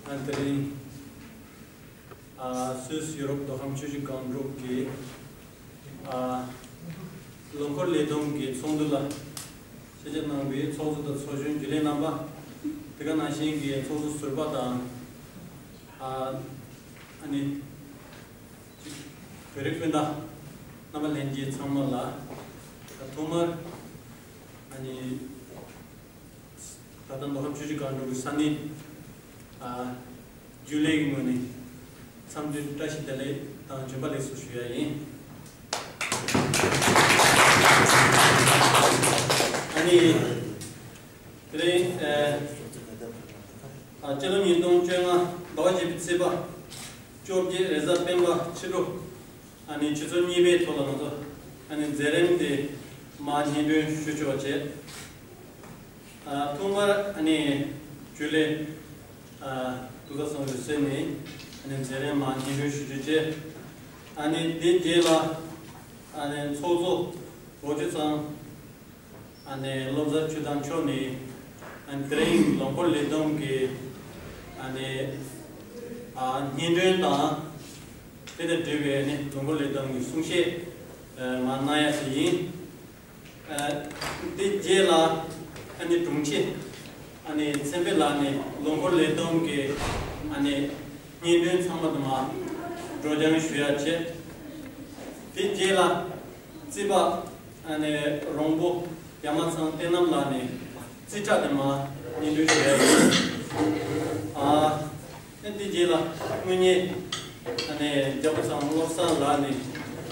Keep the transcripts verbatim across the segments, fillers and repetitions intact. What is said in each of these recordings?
ང་དེ་རིང་ཨ་སུད་སི་ཡུ་རོབ་མདོ་ཁམས་ཆུ་བཞི་སྒང་དྲུག་གི་ཨ་ལོ་འཁོར་ལས་བསྡོམས་ཀྱི་ཚོགས་འདུ་ལ་ཆེད་མངགས་གནང་བའི་ཚོགས་གཙོ་དང་ཚོགས་གཞོན་རྒྱུན་ལས་རྣམ་པ། དེ་ག་ནང་བཞིན་གྱི་ཚོགས་གཙོ་ཟུར་པ་དང་ཨ་ཨ་ནི་བོད་རིགས་སྤུན་ཟླ་རྣམ་པ་ལྷན་རྒྱས་ཚང་མ་ལ་ཐོག་མར་ཨ་ནི། ད་ལྟ་མདོ་ཁམས་ཆུ་བཞི་སྒང་དྲུག་གི་ས་གནས་ཨ་རྒྱུན་ལས་ཀྱི་ངོས་ནས་འཚམས་འདྲི་བཀྲ་ཤིས་བདེ་ལེགས་དང་བྱོན་པ་ལེགས་སོ་ཞུ་ཡ་ཡིན། ཨ་ནི་དེ་རིང་ཨ་ཨ་སྤྱི་ལོ་ཉིས་སྟོང་བཅོ་ལྔ་ཟླ་བ་བཞི་པའི་ཚེས་པ་བཅོ་བརྒྱད་རེས་གཟའ་སྤེན་པ་ཕྱི་དྲོ། ཨ་ནི་ཆུ་ཚོད་གཉིས་པའི་ཐོག་ལ་ང་ཚོ་ཨ་ནི་མཛད་རིམ་དེ་མར་སྙན་སྒྲོན་ཞུ་ཆོག་པ་བྱས། ཨ་ཐོག་མར་ཨ་ནི་རྒྱུན་ལས་ཨ་ཐུགས་བསམ་བཟང་པོའི་སེམས་ནས་ཨ་ནི་མཛད་རིམ་མར་སྙན་སྒྲོན་ཞུ་རྒྱུ་བྱས། ཨ་ནི་དེ་རྗེས་ལ་ཨ་ནི་ཚོགས་གཙོ་ཝུའུ་ཅུན་ཚང་ཨ་ནི་བློ་བཟང་ཆོས་བདག་མཆོག་ནས་ཨ་ནི་དེ་རིང་ལོ་འཁོར་ལས་བསྡོམས་ཀྱི་ཨ་ནི་ཨ་སྙན་སྒྲོན་དང་། དེ་དང་འབྲེལ་བའི་ཨ་ནི་ལོ་འཁོར་ལས་བསྡོམས་ཀྱི་གསུང་བཤད་ཨ་མར་གནང་ཡ་ཞིག་ཡིན། ཨ་དེ་རྗེས་ལ་ཨ་ནི་དྲུང་ཆེ་ཨ་ནི་ཚེ་འཕེལ་ལགས་ནས་ལོ་འཁོར་ལས་བསྡོམས་ཀྱི་ཨ་ནི་སྙན་སྒྲོན་ཚང་མ་དུ་མར་སྒྲོག་སྦྱང་ཞུ་ཡ་བྱས། དེ་རྗེས་ལ་རྩིས་པ་ཨ་ནི་རོང་པོ་ཡ་མ་ཚང་བསྟན་རྣམ་ལགས་ནས་རྩིས་ཁྲ་དེ་མར་སྙན་སྒྲོན་ཞུ་ཡ་ཡིན། ཨ་ཨ་ནི་དེ་རྗེས་ལ་དངོས་གནས་ཨ་ནི་རྒྱལ་པོ་ཚང་བློ་བཟང་ལགས་ནས་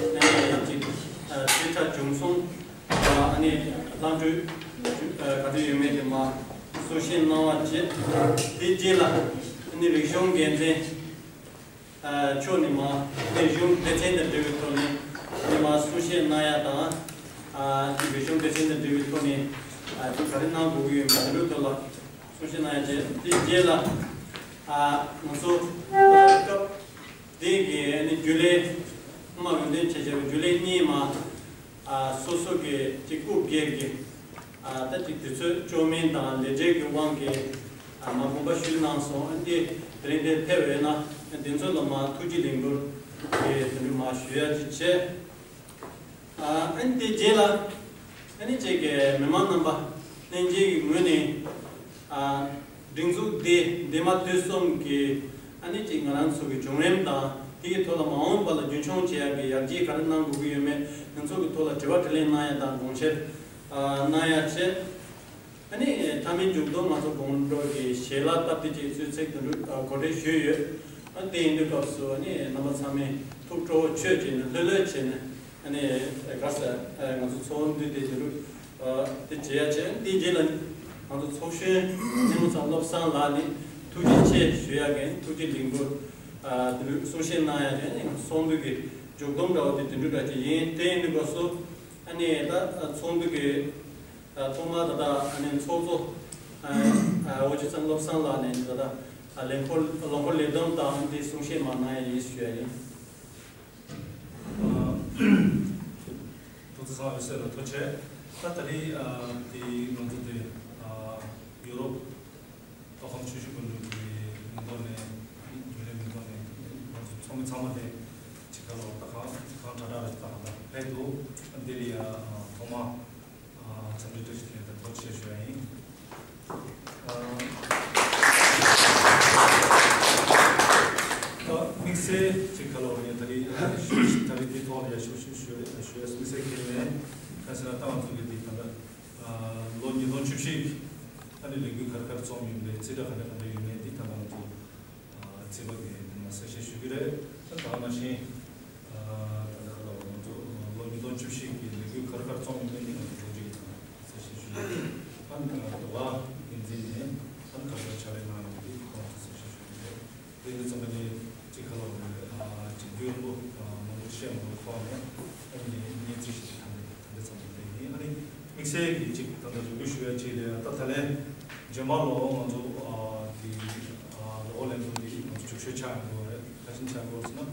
ཨ་ནི་ཅིག་ཨ་རྩིས་ཁྲ་བྱུང་སོང་། ཨ་ནི་ལྷག་འཕྲོས་ཨ་ག་དུས་ཡོད་མེད་དེ་མར་གསུང་བཤད་གནང་བ་བྱས། དེ་རྗེས་ལ་ཨ་ནི་རིག་གཞུང་འགན་འཛིན་ཨ་མཆོག་ནས་མར་ཨ་ནི་རིག་གཞུང་སྡེ་ཚན་དང་འབྲེལ་བའི་ཐོག་ནས་ཨ་ནི་མར་གསུང་བཤད་གནང་ཡ་དང་། ཨ་ནི་རིག་གཞུང་སྡེ་ཚན་དང་འབྲེལ་བའི་ཐོག་ནས་ཨ་ནི་ག་རེ་གནང་དགོས་ཀྱི་ཡོད་མེད་དེ་ཚོའི་ཐོག་ལ་གསུང་བཤད་གནང་ཡ་བྱས། དེ་རྗེས་ལ་ཨ་ང་ཚོ་སྐབས་དེ་གའི་ཨ་ནི་རྒྱུན་ལས་སྔོན་མ་འོས་འདེམས་བྱས་བྱས་པའི་རྒྱུན་ལས་གཉིས་མར་ཨ་སོ་སོ་གི་ཅིག་སྐུ་སྒེར་གྱི་ཨ་ད་ཅིག་དུས་ཚོད་ལྕོགས་མིན་དང་ལས་བྲེལ་གྱི་དབང་གིས་ཨ་མར་དགོངས་པ་ཞུས་གནང་སོང་། ཨ་འདི་དེ་རིང་འདིར་ཕེབས་ཡོད་ན་ཨ་འདི་ཚོ་ལ་མར་ཐུགས་རྗེ་ལེགས་འབུལ་གྱི་དེ་འདྲ་མར་ཞུ་ཡ་ཅིག་བྱས། ཨ་ཨ་ནི་དེ་རྗེས་ལ་ཨ་ནི་ཅིག་གི་མི་མང་རྣམ་པ་ལྷན་རྒྱས་ཀྱི་ངོས་ནས་ཨ་སྒྲིག་འཛུགས་འདི་འདས་མ་དུས་གསུམ་གྱི་ཨ་ནི་ཅིག་ང་རང་ཚོ་གི་བྱུང་རིམ་དང་དེ་གི་ཐོག་ལ་མ་འོངས་པ་ལ་རྒྱུན་འཁྱོངས་བྱེད་ཡག་གི་ཡར་རྒྱས་ག་རེ་གནང་དགོས་ཀྱི་ཡོད་མེད་དེ་ཚོ་གི་ཐོག་ལ་དྲི་བ་དྲིས་ལན་གནང་ཡ་དང་དགོངས་འཆར་ཨ་གནང་ཡ་བྱས། ཨ་ནི་མཐའ་མའི་མཇུག་སྡོམ་ང་ཚོ་དགོང་དྲོ་གི་ཞལ་ལག་སྟབས་བདེ་ཅིག་གསོལ་ཚིགས་དེ་འདྲ་གོ་སྒྲིག་ཞུས་ཡོད། ཨ་དེ་ཡིན་དུས་སྐབས་སུ་ཨ་ནི་རྣམ་པ་ཚང་མས་ཐུགས་སྤྲོ་བོ་ཆོད་བྱས་ནས་ལྷོད་ལྷོད་བྱས་ནས་ཨ་ནི་ག་རེ་ཟེར་ང་ཚོ་ཚོགས་འདུ་དེ་དེ་འདྲ་དེ་བྱེད་ཡ་བྱས། དེའི་རྗེས་ལ་ང་ཚོ་ཚོགས་གཞོན་སྙེ་མོ་ཚང་བློ་བཟང་ལགས་ནས་ཐུགས་རྗེ་ཆེ་ཞུ་ཡ་གི་ཐུགས་རྗེ་ལེགས་འབུལ་དེ་འདྲ་གསུང་བཤད་གནང་ཡ་དེ་ནི་ཚོགས་འདུ་གི་མཇུག་སྡོམ་འདྲ་བོ་དེ་དེ་འདྲ་འདྲ་ཅིག་ཡིན། དེ་ཡིན་དུས་སྐབས་སུ་ཨ་ནི་ད་ཚོགས་འདུ་གི་ཐོག་མར་ད་ལྟ་ཨ་ནི་ཚོགས་གཙོ་ཨ་ཨ་ཝུའུ་ཅུན་ཚང་བློ་བཟང་ལགས་ནས་ད་ལྟ་ཨ་ལས་འཁོར་ལོ་འཁོར་ལས་བསྡོམས་དང་དེ་གསུང་བཤད་མར་གནང་ཡ་ཡིན་ཞུ་ཡ་ཡིན། ཨ་ཐུགས་ཚང་བའི་སྲས་ལ་ཐུགས་རྗེ་ཆེ། ད་ད་རེས་ཨ་དེ་ང་ཚོ་དེ་ཨ་ཡུ་རོབ་མདོ་ཁམས་ཆུ་བཞི་སྒང་དྲུག་གི་མིང་ཐོག་ནས་རྒྱུན་ལས་མིང་ཐོག་ནས་ང་ཚོ་ཚོགས་མི་ཚང་མ་དེ་ཅིག་ག་ལ་བ་ད་གང་གང་དྲག་དྲག་རེད། ད་གང་ད་ཕེབས་འདུག་འདི་ལ་ཡ་ཐོག་མ། ཨ་འཚམས་འདྲི་བཀྲ་ཤིས་བདེ་ལེགས་དང་ཐུགས་རྗེ་ཆེ་ཞུ་ཡ་ཡིན། ཨ་ད་དམིགས་བསལ་ཅིག་ག་ལ་བ་ཡིན་ད་རེས་ད་རེས་འདི་ཐོག་ལ་ཡ་ཞུ་ཞུ་ཞུ་ཞུ་ཡ་དམིགས་བསལ་གལ་མེད། ག་ཟེར་ན་ད་ང་ཚོ་གི་འདི་ད་ལྟ་ཨ་ལོ་ཉིས་སྟོང་བཅུ་བཞི་ཨ་ནི་ལས་འགུལ་ག་རེ་ག་རེ་རྩོམ་ཡོད་མེད་རྩིས་ཁྲ་ག་འདྲ་ག་འདྲ་ཡོད་མེད་འདི་ད་ལྟ་ང་ཚོ་ཨ་རྩིས་པ་གིས་ནི་མ་གསལ་བཤད་ཞུ་གི་རེད། ད་ད་ག་ནང་བཞིན་ཨ་ད་ལྟ་ལོ་ང་ཚོ་ལོ་ཉིས་སྟོང་བཅུ་བཞི་གི་ལས་འགུལ་ག་རེ་ག་རེ་རྩོམ་ཡོད་མེད་ནི་ང་ཚོ་ལོ་གཅིག་གི་ནང་གསལ་བཤད་ཞུ་གི་རེད། ཨ་ནི་ད་ལྟ་འགྲོ་བ་འགན་འཛིན་ནས་ཨ་ནི་ག་རེ་བྱ་བའི་ནང་ཡོད་མེད་ཁོང་ཚོ་གསལ་བཤད་ཞུ་གི་རེད། དེ་འདི་ཚང་མ་ནི་གཅིག་ཁ་ལོ་རེད། ཨ་གཅིག་རྒྱུན་ལོ་མང་པོ་བཤད་མང་པོ་ཁོག་ནས་ཨ་ནི་ངས་རྩིས་ཞིག་ད་ལྟ་ད་ལྟ་ཚང་མ་དེ་ཡིན། ཨ་ནི་དམིགས་བསལ་གྱི་གཅིག་ད་ལྟ་རེ་སྐུལ་ཞུ་ཡ་གཅིག་ལས་ད་ད་ལན་རྗེས་མ་ལོ་ང་ཚོ་ཨ་དེ་ཨ་ལོ་འཁོར་ལས་བསྡོམས་དེ་ང་ཚོ་རྒྱུགས་ཤོས་ཆགས་འགྲོ་བ་རེད། ག་ཅིན་ཆགས་འགྲོ་ཟེར་ན་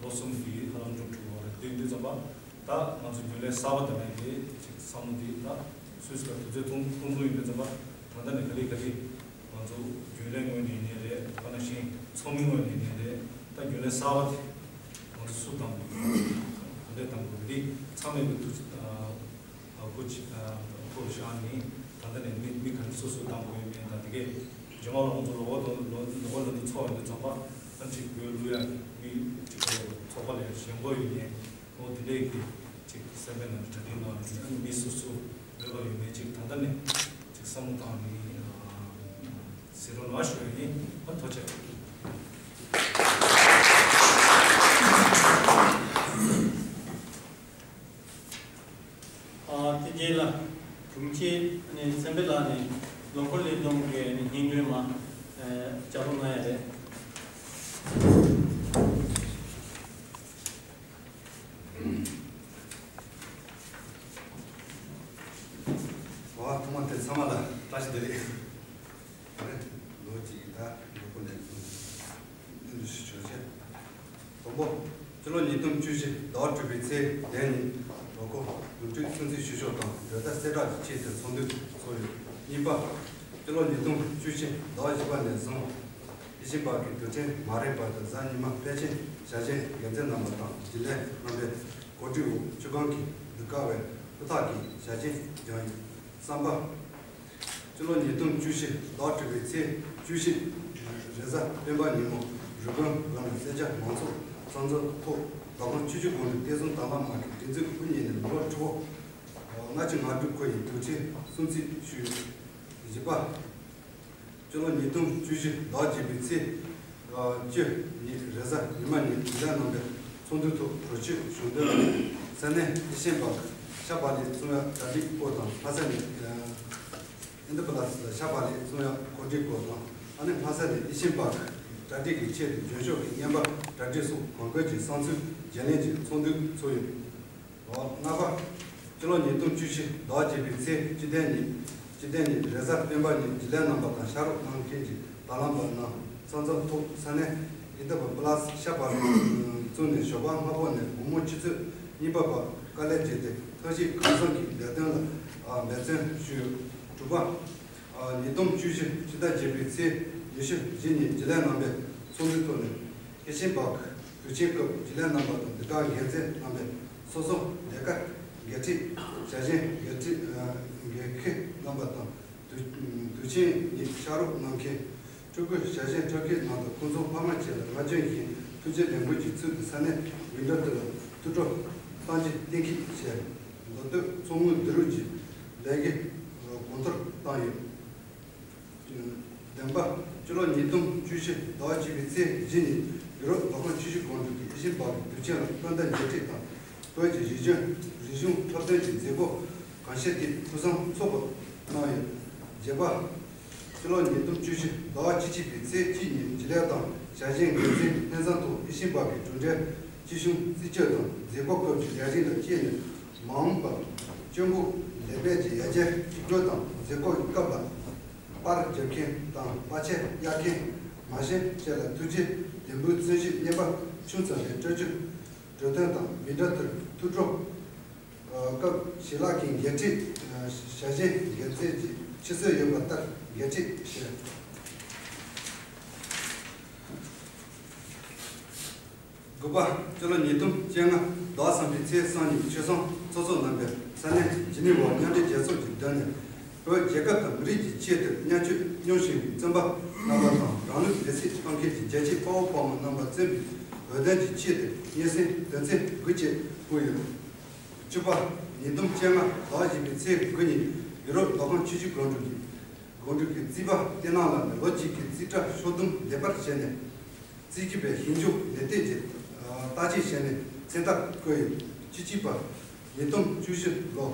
ལོ་གསུམ་གྱི་ཧ་ལམ་འགྲོ་འགྲོ་བ་རེད། དེ་འདི་ཙམ་པ་ད་ང་ཚོ་རྒྱུན་ལས་གསར་པ་དེ་ནས་དེ་གཅིག་བསམ་བློ་དེ་ད་སུད་སི་ལ་དུས་ཚོད་ཐུང་ཐུང་ཐུང་ཡིན་དུས་ཙམ་པ་ད་ལྟ་ནས་ག་ལེ་ག་ལེ་ང་ ཚོ་རྒྱུན་ལས་ངོས་ནས་ཡིན་ནའི་རེད། ད་ནང་བཞིན་ཚོགས་མི་ངོས་ནས་ཡིན་ནའི་རེད། ད་རྒྱུན་ལས་གསར་པ་དེ་ང་ཚོ་སུ་དང་ག་འདྲས་དང་པོ་འདི་ཚང་མས་ཀྱི་ཐུགས་ཨ་སྐུ་ཅི་ཨ་སྐུ་བཞག་ནས། ད་ལྟ་ནས་མི་མི་ག་རེ་སོ་སོ་དང་པོ་ཡོད་མེད་དང་། དེ་གས་རྗེས་མ་ལ་ང་ཚོ་ལོ་གོ་དང་ལོ་ལོ་གོ་ལ་འདི་ཚོགས་ཡོང་དུས་ཙམ་པ་ཨ་ཅིག་བོད་བླུ་ཡག་གི་མི་ཅིག་ཚོགས་པ་ལས་གཞན་པ་ཡོད་ནས། འོ་དེ་འདྲས་ཀྱི་ཅིག་སེམས་པའི་ནང་གྲ་སྒྲིག་གནང་ནས། ཨ་ནི་མི་སོ་སོ་འོས་པ་ཡོད་མེད་ཅིག་ད་ལྟ་ནས་ཅིག་བསམ་བློ་བཏང་ནས་ཟེར་རོགས་གནང་ཞུ་ཡ་ཡིན། ཨ་ཐུགས་རྗེ་ཆེ། ཨ་དེ་རྗེས་ལ་དྲུང་ཆེ་ནས་ཚན་པའི་ལག་ནས་ལོ་འཁོར་ལས་བསྡོམས་ཀྱི་སྙན་སྒྲོན་མ་ཨ་བསྐྱར་ལོག་གནང་ཡ་རེད། ཨོ་ཐོག་མ་དེ་ཚང་མ་ལ་བཀྲ་ཤིས་བདེ་ལེགས། ད་རེས་ལོ་གཅིག་ད་ལོ་འཁོར་ལས་བསྡོམས་ཞུ་ཆོག་ཆེ། དང་པོ། སྤྱི་ལོ་ཉིས་སྟོང་བཅུ་བཞི་ཟླ་བ་དྲུག་པའི་ཚེས་བརྒྱད་ཉིན་ལོ་འཁོར་བསྡོམས་ཁྲིད་སྲུང་བརྩི་ཞུ་ཕྱོགས་དང་གྲོས་བསྡུར་གསལ་བསྒྲགས་ཀྱི་ཆེད་དུ་ཚོགས་འདུ་ཚོགས་ཡོད། གཉིས་པ། སྤྱི་ལོ་ཉིས་སྟོང་བཅུ་བཞི་ཟླ་བ་བཞི་པ་ནས་བཟུང་ཡེ་ཤེས་པ་གི་དུས་ཆེན་མ་རེད་པ་དང་གཟའ་ཉི་མ་ཕལ་ཆེར་ཞལ་ཆེམས་འགན་འཛིན་རྣམ་པ་དང་རྒྱུན་ལས་རྣམ་པའི་གོ་སྒྲིག་འོག་སྤྱི་ཁང་གི་འདུ་ཁང་བའི་ཧུར་ཐག་གིས་ཞལ་ཆེམས་བསྐྱངས་ཡོད། གསུམ་པ། སྤྱི་ལོ་ཉིས་སྟོང་བཅུ་བཞི་ཟླ་བ་དྲུག་པའི་ཚེས་བཅུ་བཞི་རེས་གཟའ་སྤེན་པ་ཉིན་མོ་རུས་སྒང་སྒང་ལ་སེར་སྐྱ་མང་ཚོགས་ཚང་འཛོམས་ཐོག་མདོ་ཁམས་ཆུ་བཞི་སྒང་དྲུག་བསྟན་སྲུང་དྭང་བླངས་དམག་གི་སྒྲིག་འཛུགས་དབུ་བརྙེས་ནས་མི་ལོ་ཧྲིལ་པོ་ལྔ་བཅུ་ང་དྲུག་འཁོར་བའི་དུས་ཆེན་སྲུང་བརྩི་ཞུས་ཡོད། བཞི་པ། སྤྱི་ལོ་ཉིས་སྟོང་བཅུ་བཞི་ཟླ་བ་བརྒྱད་པའི་ཚེས་བཅུ་ཉིན་རེས་གཟའ་ཉི་མ་ཉིན་རྒྱུན་ལས་རྣམ་པའི་ཚོགས་འདུའི་ཐོག་གྲོས་ཆོད་བྱུང་དོན། ས་གནས་ཡེ་ཤེས་པ་ཤ་བག་ལེབ་བཙོང་ཡག་གྲ་སྒྲིག་སྐོར་དང་། ལྷ་ས་ནས་ཨིན་ཌི་པ་ལ་སི་ལ་ཤ་བག་ལེབ་བཙོང་ཡག་གོ་སྒྲིག་སྐོར་དང་། ཨ་ནི་ལྷ་ས་ནས་ཡེ་ཤེས་པ་གྲ་སྒྲིག་གི་ཆེད་དུ་འཇོན་ཤོས་ཀྱི་རྔན་པ་གྲ་སྒྲིག་སོགས་གོང་འཁོད་ཀྱི་བསམ་ཚུལ་བརྗེ་ལེན་གྱི་ཚོགས་འདུ་ཚོགས་ཡོད། ལྔ་པ། སྤྱི་ལོ་ཉིས་སྟོང་བཅུ་བཞི་ཟླ་བ་བརྒྱད་པའི་ཚེས་བཅུ་བདུན་ཉིན། བཅུ་བདུན་ཉིན་རེས་གཟའ་སྤེན་པ་ཉིན་རྒྱུན་ལས་རྣམ་པ་དང་ཕྱག་རོགས་གནང་མཁན་གྱི་དྭང་བླངས་པ་རྣམས་ཚང་འཛོམས་ཐོག་ས་གནས་ཨིན་ཌི་པ་ལ་སི་ཤ་བག་ལེབ་བཙོང་ནས་ཞོགས་པ་སྔ་པོ་ནས་དགོང་མོ་ཆུ་ཚོད་གཉིས་པ་བར་དཀའ་ལས་བརྒྱབ་སྟེ་ཐབས་ཤེས་གང་ཐུབ་ཀྱིས་ལས་དོན་ལ་འབད་བརྩོན་ཞུས་ཡོད། དྲུག་པ། ཉིས་སྟོང་བཅུ་བཞི་ཕྱི་ཟླ་བརྒྱད་པའི་ཚེས་ཉི་ཤུ་བཞི་ཉིན་རྒྱུན་ལས་རྣམ་པའི་ཚོགས་འདུའི་ཐོག་ནས། ཡེ་ཤེས་པ་གི་དུས་ཆེན་སྐབས་རྒྱུན་ལས་རྣམ་པ་དང་འདི་ག་འགན་འཛིན་རྣམ་པས་སོ་སོ་ལས་ཀ་འགན་འཁྲི་བྱ་གཞན་འགན་འཁྲི་འགན་འཁུར་རྣམ་པ་དང་དུས་དུས་ཆེན་ཉིན་ཕྱག་རོགས་གནང་མཁན་ཕྲུ་གུ་བྱ་གཞན་ཕྲུ་གུའི་ནང་དུ་ཁོང་ཚོ་ཕ་མ་བཅས་ལ་ང་ཅན་བཞིན་ཐུགས་རྗེ་ལེགས་འབུལ་གྱི་ཚུལ་དུ་ས་གནས་མི་འདྲ་དུ་ལ་ཐུགས་སྤྲོ་གཏམ་རྒྱུད་གཏན་འཁེལ་བྱས། མདོ་སྟོད་མཚོ་སྔོན་བདེ་རུ་གྱི་ལས་ཀའི་གོང་མཐོར་བཏང་ཡོད། བདུན་པ། སྤྱི་ལོ་ཉིས་སྟོང་བཅུ་བཞི་ཟླ་བ་བཅུ་པའི་ཚེས་བཞི་ཉིན་ཡུ་རོབ་མདོ་ཁམས་ཆུ་བཞི་སྒང་དྲུག་གི་ཡེ་ཤེས་པ་གི་དུས་ཆེན་ལ་སྤུན་ཟླ་མཇལ་འཕྲད་དང་བོད་ཀྱི་རིག་གཞུང་རིག་གཞུང་འཁྲབ་སྟོན་གྱི་མཛད་སྒོ་གང་ཤེས་དེ་ཕུན་སུམ་ཚོགས་པ་གནང་ཡོད། བརྒྱད་པ། སྤྱི་ལོ་ཉིས་སྟོང་བཅུ་བཞི་ཟླ་བ་བཅུ་གཅིག་པའི་ཚེས་གཅིག་ཉིན་རྒྱུན་ལས་དང་བྱ་གཞན་འགན་འཛིན་ལྷན་ཚང་ཐོག་ཡེ་ཤེས་པ་གི་གྲུབ་འབྲས་སྤྱི་གཞུང་རྩིས་དཔྱོད་དང་མཛད་སྒོ་སྐབས་ཀྱི་ལས་རིམ་ལ་དཔྱད་ནས་མ་འོངས་པར་སྤྱི་འགོ་ལས་བེད་ཀྱི་ཡར་རྒྱས་ཀྱི་སྒོ་དང་མཛད་སྒོ་ཡི་སྐབས་ལ། པར་རྒྱབ་མཁན་དང་པར་ཆས་གཡར་མཁན་མ་གཞི་བཅས་ལ་ཐུགས་རྗེ་ལེགས་འབུལ་བརྩོན་ཞིབ་རྔན་པ་ཆུང་ཙམ་རེ་སྤྲོད་རྒྱུ། གྲོས་དོན་དང་མི་འདྲ་མཐུན་ཐུགས་སྤྲོ་སྐབས་ཞལ་ལག་གི་འགན་འཁྲི་བྱ་གཞན་འགན་འཛིན་གྱི་ཆུད་ཟོས་ཡོད་པ་ལྟར་འགན་འཁྲི་བཞེས། དགུ་པ། སྤྱི་ལོ་ཉིས་སྟོང་བཅོ་ལྔ་ཟླ་བ་གསུམ་པའི་ཚེས་གསུམ་ཉིན་ཆོས་སྲུང་ཚོགས་གཙོ་རྣམ་པས་ས་གནས་ཇི་ནི་ཝར་མཉམ་འབྲེལ་རྒྱལ་ཚོགས་ཀྱི་མདུན་ནས་བོད་རྒྱལ་ཁབ་དང་མི་རིགས་ཀྱི་ཆེད་དུ་མཉམ་སྤྱོད་མྱོང་བཞིན་པའི་བཙུན་པ་རྣམ་པ་དང་རང་ལུས་མེར་སྲེག་གཏོང་མཁན་གྱི་རྒྱལ་གཅེས་དཔའ་བོ་དཔའ་མོ་རྣམ་པ་གཙོས་པའི་བོད་དོན་གྱི་ཆེད་དུ་སྙན་སེང་དོན་ཚན་དགུ་བཅས་བསྐུར་ཡོད། བཅུ་པ། ཉིས་སྟོང་བཅོ་ལྔ་ཟླ་བ་བཞི་པའི་ཚེས་དགུ་ཉིན་ཡུ་རོབ་མདོ་ཁམས་ཆུ་བཞི་སྒང་དྲུག་གི་སྒང་དྲུག་གི་རྩིས་པ་བསྟན་ནག་ལགས་ནས་ལོ་གཅིག་གི་རྩིས་ཁྲ་ཕྱོགས་བསྡོམས་ལེགས་པར་བྱས་ནས། རྩིས་ཞིབ་པའི་ཞིབ་འཇུག་ལས་སྟེགས་ཀྱི་བརྟག་དཔྱད་བྱས་ནས་མཚན་རྟགས་བཀོད་ཡོད། བཅུ་གཅིག་པ། ཉིས་སྟོང་བཅུ་བཞི་ལོ་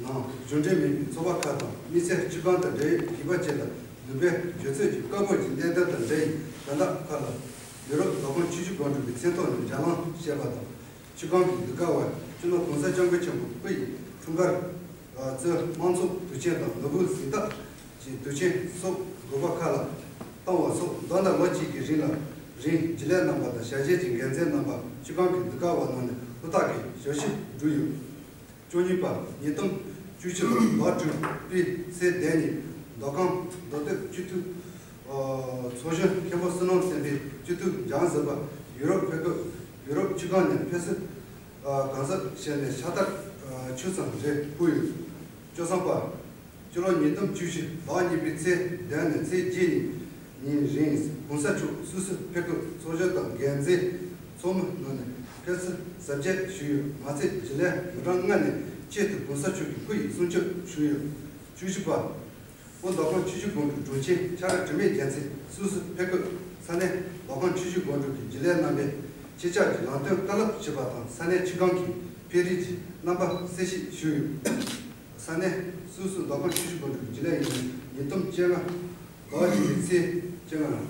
ནང་རྒྱུ་འབྲས་མིན་པའི་ཚོགས་པ་ཁག་དང་མི་སེར་སྤྱི་ཁང་དང་འབྲེལ་ཡོད་བྱིས་པ་བཅས་ལ་ནུས་པའི་སྦྱོར་ཚད་ཀྱི་བཀའ་བཀོད་ཀྱི་གནད་དོན་དང་འབྲེལ་ཡོད་དོན་དག་ཁག་ལ་ཡུ་རོབ་མདོ་ཁམས་ཆུ་བཞི་སྒང་དྲུག་གི་མཚན་ཐོག་ནས་བརྒྱ་ལམ་བཤད་པ་དང་། སྤྱི་ཁང་གི་འདུ་ཁང་བར་སྤྱི་ནོར་༸གོང་ས་༸སྐྱབས་མགོན་ཆེན་པོ་སྐུ་ཡི་འཁྲུངས་སྐར་གཙོས་དམངས་གཙོ་དུས་ཆེན་དང་ནོར་བུ་གཟེངས་རྟགས་ཀྱི་དུས་ཆེན་སོགས་དགོས་པ་ཁག་ལ་བཏང་བ་སོགས། མདོར་ན་ལོ་གཅིག་གི་རིང་ལ་རིང་རྒྱུན་ལས་རྣམ་པ་དང་བྱ་བྱེད་ཀྱི་འགན་འཛིན་རྣམ་པ་སྤྱི་ཁང་གི་འདུ་ཁང་བ་ནང་ནས་ཧུར་ཐག་གིས་ཞབས་ཞུ་བསྒྲུབས་ཡོད། བཅུ་གཉིས་པ། ཉིས་སྟོང་བཅུ་བཞི་ལོ་ཟླ་དྲུག་པའི་ཚེས་བདུན་ཉིན་མདོ་ཁམས་མདོ་སྟོད་སྤྱི་འཐུས་ ཚོགས་གཞོན་མཁན་པོ་བསོད་ནམས་བསྟན་འཕེལ་སྤྱི་འཐུས་འཇང་བཟོད་པ་ཡུ་རོབ་ཕེབས་སྐབས་ཡུ་རོབ་སྤྱི་ཁང་ནས་ཕེབས་བསུ་གང་ཟབ་བྱས་ནས་ཕྱག་རྟགས་ཆུ་ཚང་རེ་ཕུལ་ཡོད། སྤྱོད་བཟང་པ། སྤྱི་ལོ་ཉིས་སྟོང་བཅུ་བཞི་ཟླ་གཉིས་པའི་ཚེས་བདུན་ནས་ཚེས་བརྒྱད་ཉིན་རིང་གོང་ས་མཆོག་སུད་སི་ཕེབས་སྐབས་ཚོགས་གཞོན་དང་འགན་འཛིན་ཚོགས་མི་ནང་ནས་ཕེབས་བསུ་གཟབ་རྒྱས་ཞུས་ཡོད། མ་ཚད་རྒྱུན་ལས་མི་གྲངས་ལྔ་ནས་ཆེད་དུ་གོང་ས་མཆོག་གི་སྐུ་ཡི་གསུང་ཆོས་ཞུས་ཡོད། བཅུ་བཞི་པ། སྐུ་མདོ་ཁམས་ཆུ་བཞི་སྒང་དྲུག་དྲུང་ཆེ་ཕྱག་ར་དྲི་མེད་རྒྱལ་མཚན་སུད་སི་ཕེབས་སྐབས་ས་གནས་མདོ་ཁམས་ཆུ་བཞི་སྒང་དྲུག་གི་རྒྱུན་ལས་རྣམ་པས་ཁྱེད་ཅག་གི་ལམ་སྟོན་བཀའ་སློབ་ཞུས་པ་དང་ས་གནས་ཆུ་སྒང་གི་འཕེལ་རིམ་གྱི་རྣམ་པ་གསལ་བཤད་ཞུས་ཡོད། ས་གནས་སུད་སི་མདོ་ཁམས་ཆུ་བཞི་སྒང་དྲུག་གི་རྒྱུན་ལས་ཡིན་ནས་ཉིས་སྟོང་བཅོ་ལྔ་ཟླ་བ་བཞི་པའི་ཚེས་བཅོ་ལྔ་ལ།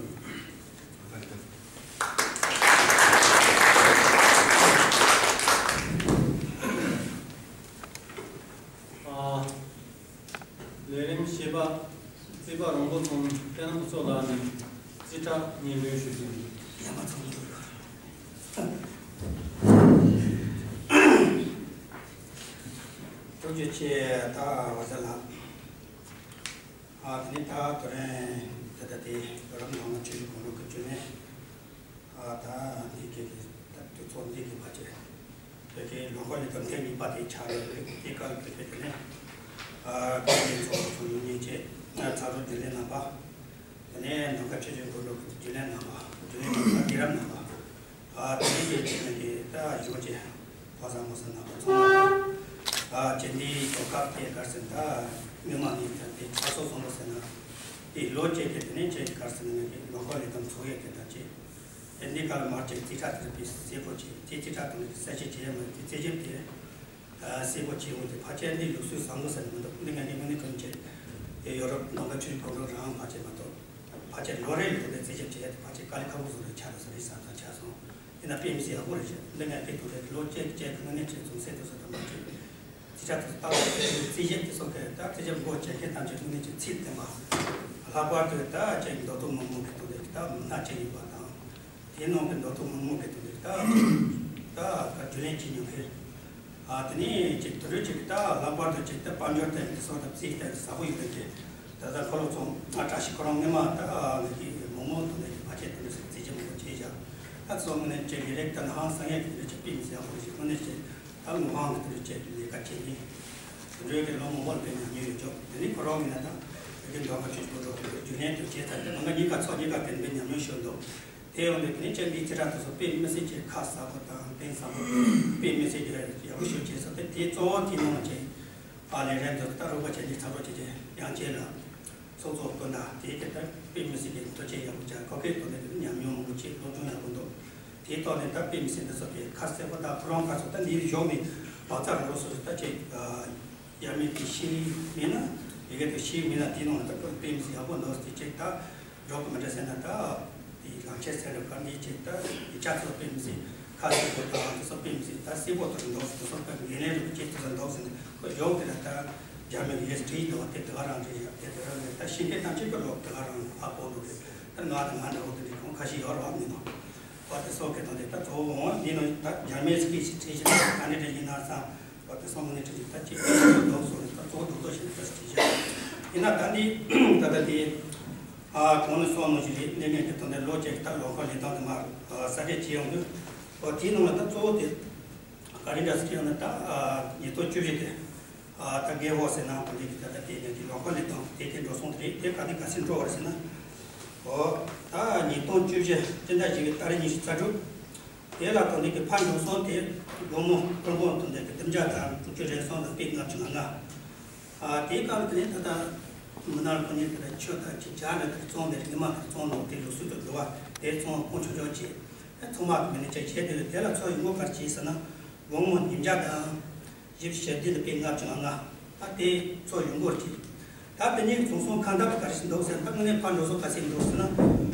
ལས་རིམ་བཞི་པ། རྩིས་པ་རོང་པོ་ཚང་བསྟན་ལྷ་ཕུན་ཚོགས་ལགས་ནས་རྩིས་ཁྲ་སྙན་སྒྲོན་ཞུ་རྒྱུ་ཡིན། ཐུགས་རྗེ་ཆེ། ད་བ་ཟ་ལགས། ཨ་དེ་ནས་ད་དོ་རེན་ད་ད་དེ་རབ་ནང་ལ་ཆོས་ཞུ་དགོངས་རོགས་ཀྱི་བཅུ་ནས། ཨ་ད་འདི་གི་ད་དུས་ཚོད་འདི་གི་བར་ཆད། བོད་ཀྱི་ལོ་འཁོར་ལས་དོན་ཐེངས་གཉིས་པ་དེ་ཆགས་ཡོད་རེད། དེ་ག་ལ་བོད་པའི་དེ་ནས་ཨ་བོད་མི་ཚོགས་ཚོགས་ཡོང་མཁན་བཅས་ཚ་རོགས་རྒྱུན་ལས་རྣམ་པ། དེ་ནས་ནང་ཁ་ཆོས་ཆོས་འགོ་འགྲོ་གི་རྒྱུན་ལས་རྣམ་པ། རྒྱུན་ལས་རྣམ་པ་རྒན་རབས་རྣམ་པ། ཨ་དེ་ནས་ཀྱི་ཆེད་ནས་ཀྱི་ད་གཞུང་གི་ཕོ་བཟང་མོ་བཟང་རྣམ་པ་ཚང་མ་དང་། ཨ་སྤྱི་འདིའི་གོ་སྐབས་དེ་གར་ཟིན་ད་མི་མང་གཉིས་ཀྱང་དེ་ཆ་ཚོགས་སོང་བ་ཟེར་ན། དེ་ལོ་བཅད་དེ་དེ་ནས་ཆེད་གར་ཟིན་ནས་ཀྱི་ལོ་འཁོར་ལས་དོན་ཚོགས་ཡས་དེ་དང་བཅས། དེ་འདི་ག་ལ་མར་ཅིག་རྩིས་ཁྲ་དེར་པའི་གསལ་པོ་ཅིག་དེ་རྩིས་ཁྲ་དང་གསལ་བཤད་བྱེད་ཡ་མ་དེ་རྩིས་ཞིབ་དེ་གསལ་པོ་བྱེད་འོང་དེ་ཕལ་ཆེར་འདི་ལུགས་སྲོལ་བཟང་པོ་ཟེར་ནས་མི་འདུག་འདི་ངས་ནི་དངོས་གནས་དྲང་བྱེད་དེ་ཡོ་རོབ་ནང་པ་ཆོས་གོམ་རོགས་རང་ཕལ་ཆེར་མ་གཏོགས་ཕལ་ཆེར་ལོ་རེ་ལ་དེ་འདྲ་རྩིས་ཞིབ་བྱེད་ཡ་དེ་ཕལ་ཆེར་དཀའ་ལས་ཁག་པོ་བཟོ་རེ་ཆགས་འདུག་ས་རེད་བསམ་ཙང་ཆགས་སོང་། ཡིན་ན་དཔེ་མི་སྲིད་ཡག་པོ་རེད་ཤག་འདི་ངས་དེ་དུས་རེད་ལོ་བཅད་བཅད་གི་དངོས་གནས་བྱས་ཚུགས་སེ་དུས་སུ་དམ་པ་ཆོས། རྩིས་ཁྲ་དུ་བཏང་རྩིས་ཞིབ་དེ་སོགས་ཀྱི་ད་རྩིས་ཞིབ་འགོ་བྱེད་མཁན་ཐམས་ཅད་དངོས་གནས་ཀྱི་ཚིག་བདེན་པ། ལྷག་པར་དུ་ད་ཅིག་མདོ་སྟོད་མི་མང་གི་དོན་དུ་ད་མི་སྣ་ཅིག་ཡིན་པ་དང་། དེའི་ནང་གི་མདོ་སྟོད་མི་མང་གི་དོན་དུ་ད་ད་རྒྱུན་ལས་བྱེད་མྱོང་མཁན། ཨ་དེ་ནས་ཅིག་དུ་རུ་ཅིག་ད་ལྷག་པར་དུ་ཅིག་ད་དཔལ་འབྱོར་ཐད་དེ་སོགས་ད་རྩིས་ཐད་ཟབ་པོ་ཡོད་པའི་ད་ད་ཁོ་ལོ་ཚོང་ང་བཀྲ་ཤིས་ཁོ་རང་སྔོན་མ་ད་ང་གི་མི་མང་དོན་དུ་ཕལ་ཆེར་དེ་འདྲ་ཟེར་རྩིས་ཀྱི་མི་མང་བྱས་བཞག་ད་སོང་ངས་ནས་ཅིག་ལས་རིགས་ད་ནི་ཧང་སང་ཡས་ཀྱི་དུ་རུ་ཅིག་དཔེ་མི་སྲིད་ཡག་པོ་ཞིག་དངོས་གནས་ཅིག་ད་ངོ་མ་གི་དུ་རུ་ཅིག་ལས་ཀ་བྱེད་མི། དུད་འགྲོའི་གི་ལོ་མང་པོར་དཔེ་ཉམས་མྱོང་ཡོད་ཅོག་དེ་ནི་ཁོ་རང་གི་ན་ད་དེ་གི་འདོགས་པ་ཆོས་སྐོར་འགྲོ་གི་རྒྱུན་ལྡན་དུ་བྱས་ཚར་ཏེ་ང་གཉིས་ཀ་ཚོགས་གཉིས་ཀ་དེ་འདྲའི་ཉམས་མྱོང་ཤོར་འདུག་དེ་ཡོང་དུས་དེ་ནི་ཅན་གྱི་ཅི་ར་དེ་ཚོ་དཔེ་མི་སྲིད་ཅིག་ཁ་གསལ་པོ་དང་གཏིང་ཟབ་པོ་དཔེ་མི་སྲིད་ཀྱི་ཡག་པོ་ཤོད་བྱས་སོང་སྟེ་དེ་གཙོ་བོ་དེ་ནང་བཞིན་པ་ལས་རན་དུ་ད་རོགས་པ་བྱས་ནས་ཚ་པོ་བྱས་ཏེ་ཡང་བྱས་ལ། ཚོགས་གཙོ་སྐུ་ཟླ་དེའི་གི་ད་དཔེ་མི་སྲིད་ཀྱི་ཐུགས་རྗེ་ཡག་པོ་བྱ་ཁོ་གའི་ཐོག་ནས་ཉམས་མྱོང་མང་པོ་བྱས་སློབ་སྦྱོང་ཡག་པོ་འདུག་དེའི་ཐོག་ནས་ད་དཔེ་མི་སྲིད་འདི་ཚོ་གི་ཁ་གསལ་པོ་ད་ཁོ་རང་ཁ་ཚོ་ད་འདིའི་གཞུག་ནས་ལག་རྩལ་རང་ལོ་སོ་སོ་ད་ཅིག་ཡ་མེད་དེ་ཤེས་མེད་ན་ཡི་གེ་དེ་ཤེས་མེད་ན་དེའི་ནང་ལ་ད་དཔེ་མི་སྲིད་ཡག་པོ་འདུག་དེ་ཅིག་ད་འགྲོ་གི་མི་འདྲ་ཟེར་ན་ད་དེ་ལག་ཁྱེར་ཟེར་ར་ག་འདི་ཅིག་ད་དེ་ཅག་ཚོ་དཔེ་མི་སྲིད་ཁ་གསལ་པོ་ད་དེ་ཚོ་དཔེ་མི་སྲིད་ད་གསལ་པོ་དེ་འདུག་དེ་ཚོ་དཔེ་འགན་ལེན་རེ་བྱེད་ཐུབ་ས་འདུག་ཟེར་ནས་ཁོ་གཞུག་དེ་ལ་ད། རྒྱ་མི་ཡིས་བྲིས་འདུག་དེ་དེ་ག་རང་རེད་ཡ། དེ་དེ་ག་རང་རེད། ད་ཤེས་མཁན་ཐམས་ཅད་ཀྱི་ལོག་དེ་ག་རང་ཧ་གོ་འགྲོ་རེད། ད་ང་དང་ང་འདྲ་བོ་དེ་འདྲ་ཁོང་ཁ་ཤས་ཡོད་རེད་བ་མི་ནོ། བ་དེ་སོགས་ཀྱི་དོན་དེ་ད་གཙོ་བོ་འོང་འདི་ནོ་ད་རྒྱ་མིའི་སྐད་ཞིག་བྲིས་ཤིག་ད་ནི་དེ་ཡིན་ན་ས་བ་དེ་སོང་ནི་བྲིས་ཤིག་ད་ཅིག་ལོག་སོང་ནི་ད་གཙོ་བོ་རྡོག་རྡོག་ཞིག་ནི་ད་བྲིས་ཤིག་ཡིན་ན་ད་འདི་ད་ད་དེ་ཨ་གོང་ནས་སོང་ནོ་ཞིག་རེད། གནས་ངན་གྱི་དོན་དེ་ལོ་བཅས་ཀྱི་ད་ལོ་འཁོར་ལས་སྟངས་དེ་མར་ས་རྒྱས་བྱས་ཡོང་དུས་བ་དེའི་ནང་ལ་ད་གཙོ་བོ་དེ། ག་རེ་འདྲ་ཟེར་ཡོང་ན་ད་ཉིས་སྟོང་བཅུ་བཞི་དེ་ད་རྒྱལ་བོ་ཟེར་ན་ཁོ་འདི་གི་ད་ལྟ་དེ་ནས་ཀྱི་ལོ་འཁོར་ལས་དང་དེ་དེ་འགྲོ་སོང་དེ་རེད། དེ་ག་ནས་ག་ཚོད་འགྲོ་བ་རེད་ཟེར་ན། ཨོ་ད་ཉིས་སྟོང་བཅུ་བཞི་སྤྱི་ཟླ་བཞི་པའི་ཏ་རིག་ཉི་ཤུ་རྩ་དྲུག་དེ་ལ་ད་འདི་གི་ཕར་འགྲོ་སོང་དེ་སྒོར་མོ་སྐུ་འབུམ་དང་འདི་གི་བདུན་བརྒྱ་དང་དྲུག་ཅུ་རེ་གསུམ་དང་པའི་ལྔ་བཅུ་ང་ལྔ། ཨ་དེའི་སྐབས་དེ་ནས་ད་ལྟ་མི་ནག་ཁོ་གཉིས་དེ་ལ་ཆོས་དང་ཅི་བྱ་ལ་དེ་བཙོང་དེ་རིག་མ་དེ་བཙོང་ལོག་དེ་ལུགས་སྲོལ་དུ་འགྲོ་བ་དེ་བཙོང་ཁོང་ཆུང་ཆུང་བྱས། ཚང་མ་མི་ནི་ཅེ་བྱས་དེ་དེ་ལ་ཚོ་ཡོང་སྒོ་ག་རེ་བྱས་ཟེར་ན། སྒོར་མོ་ཉིས་བརྒྱ་དང་བཞི་བཅུ་ཞེ་བདུན་དང་པའི་ལྔ་བཅུ་ང་ལྔ། ད་དེ་ཚོ་ཡོང་སྒོ་རེད། ད་དེ་ནས་ཚོང་སོང་ཁ་འདབ་ག་རེ་ཞིག་འདུག་ཟེར་ན་ད་དངོས་གནས་ཕར་འགྲོ་སོང་ག་ཚད་འདུག་ཟེར་ན།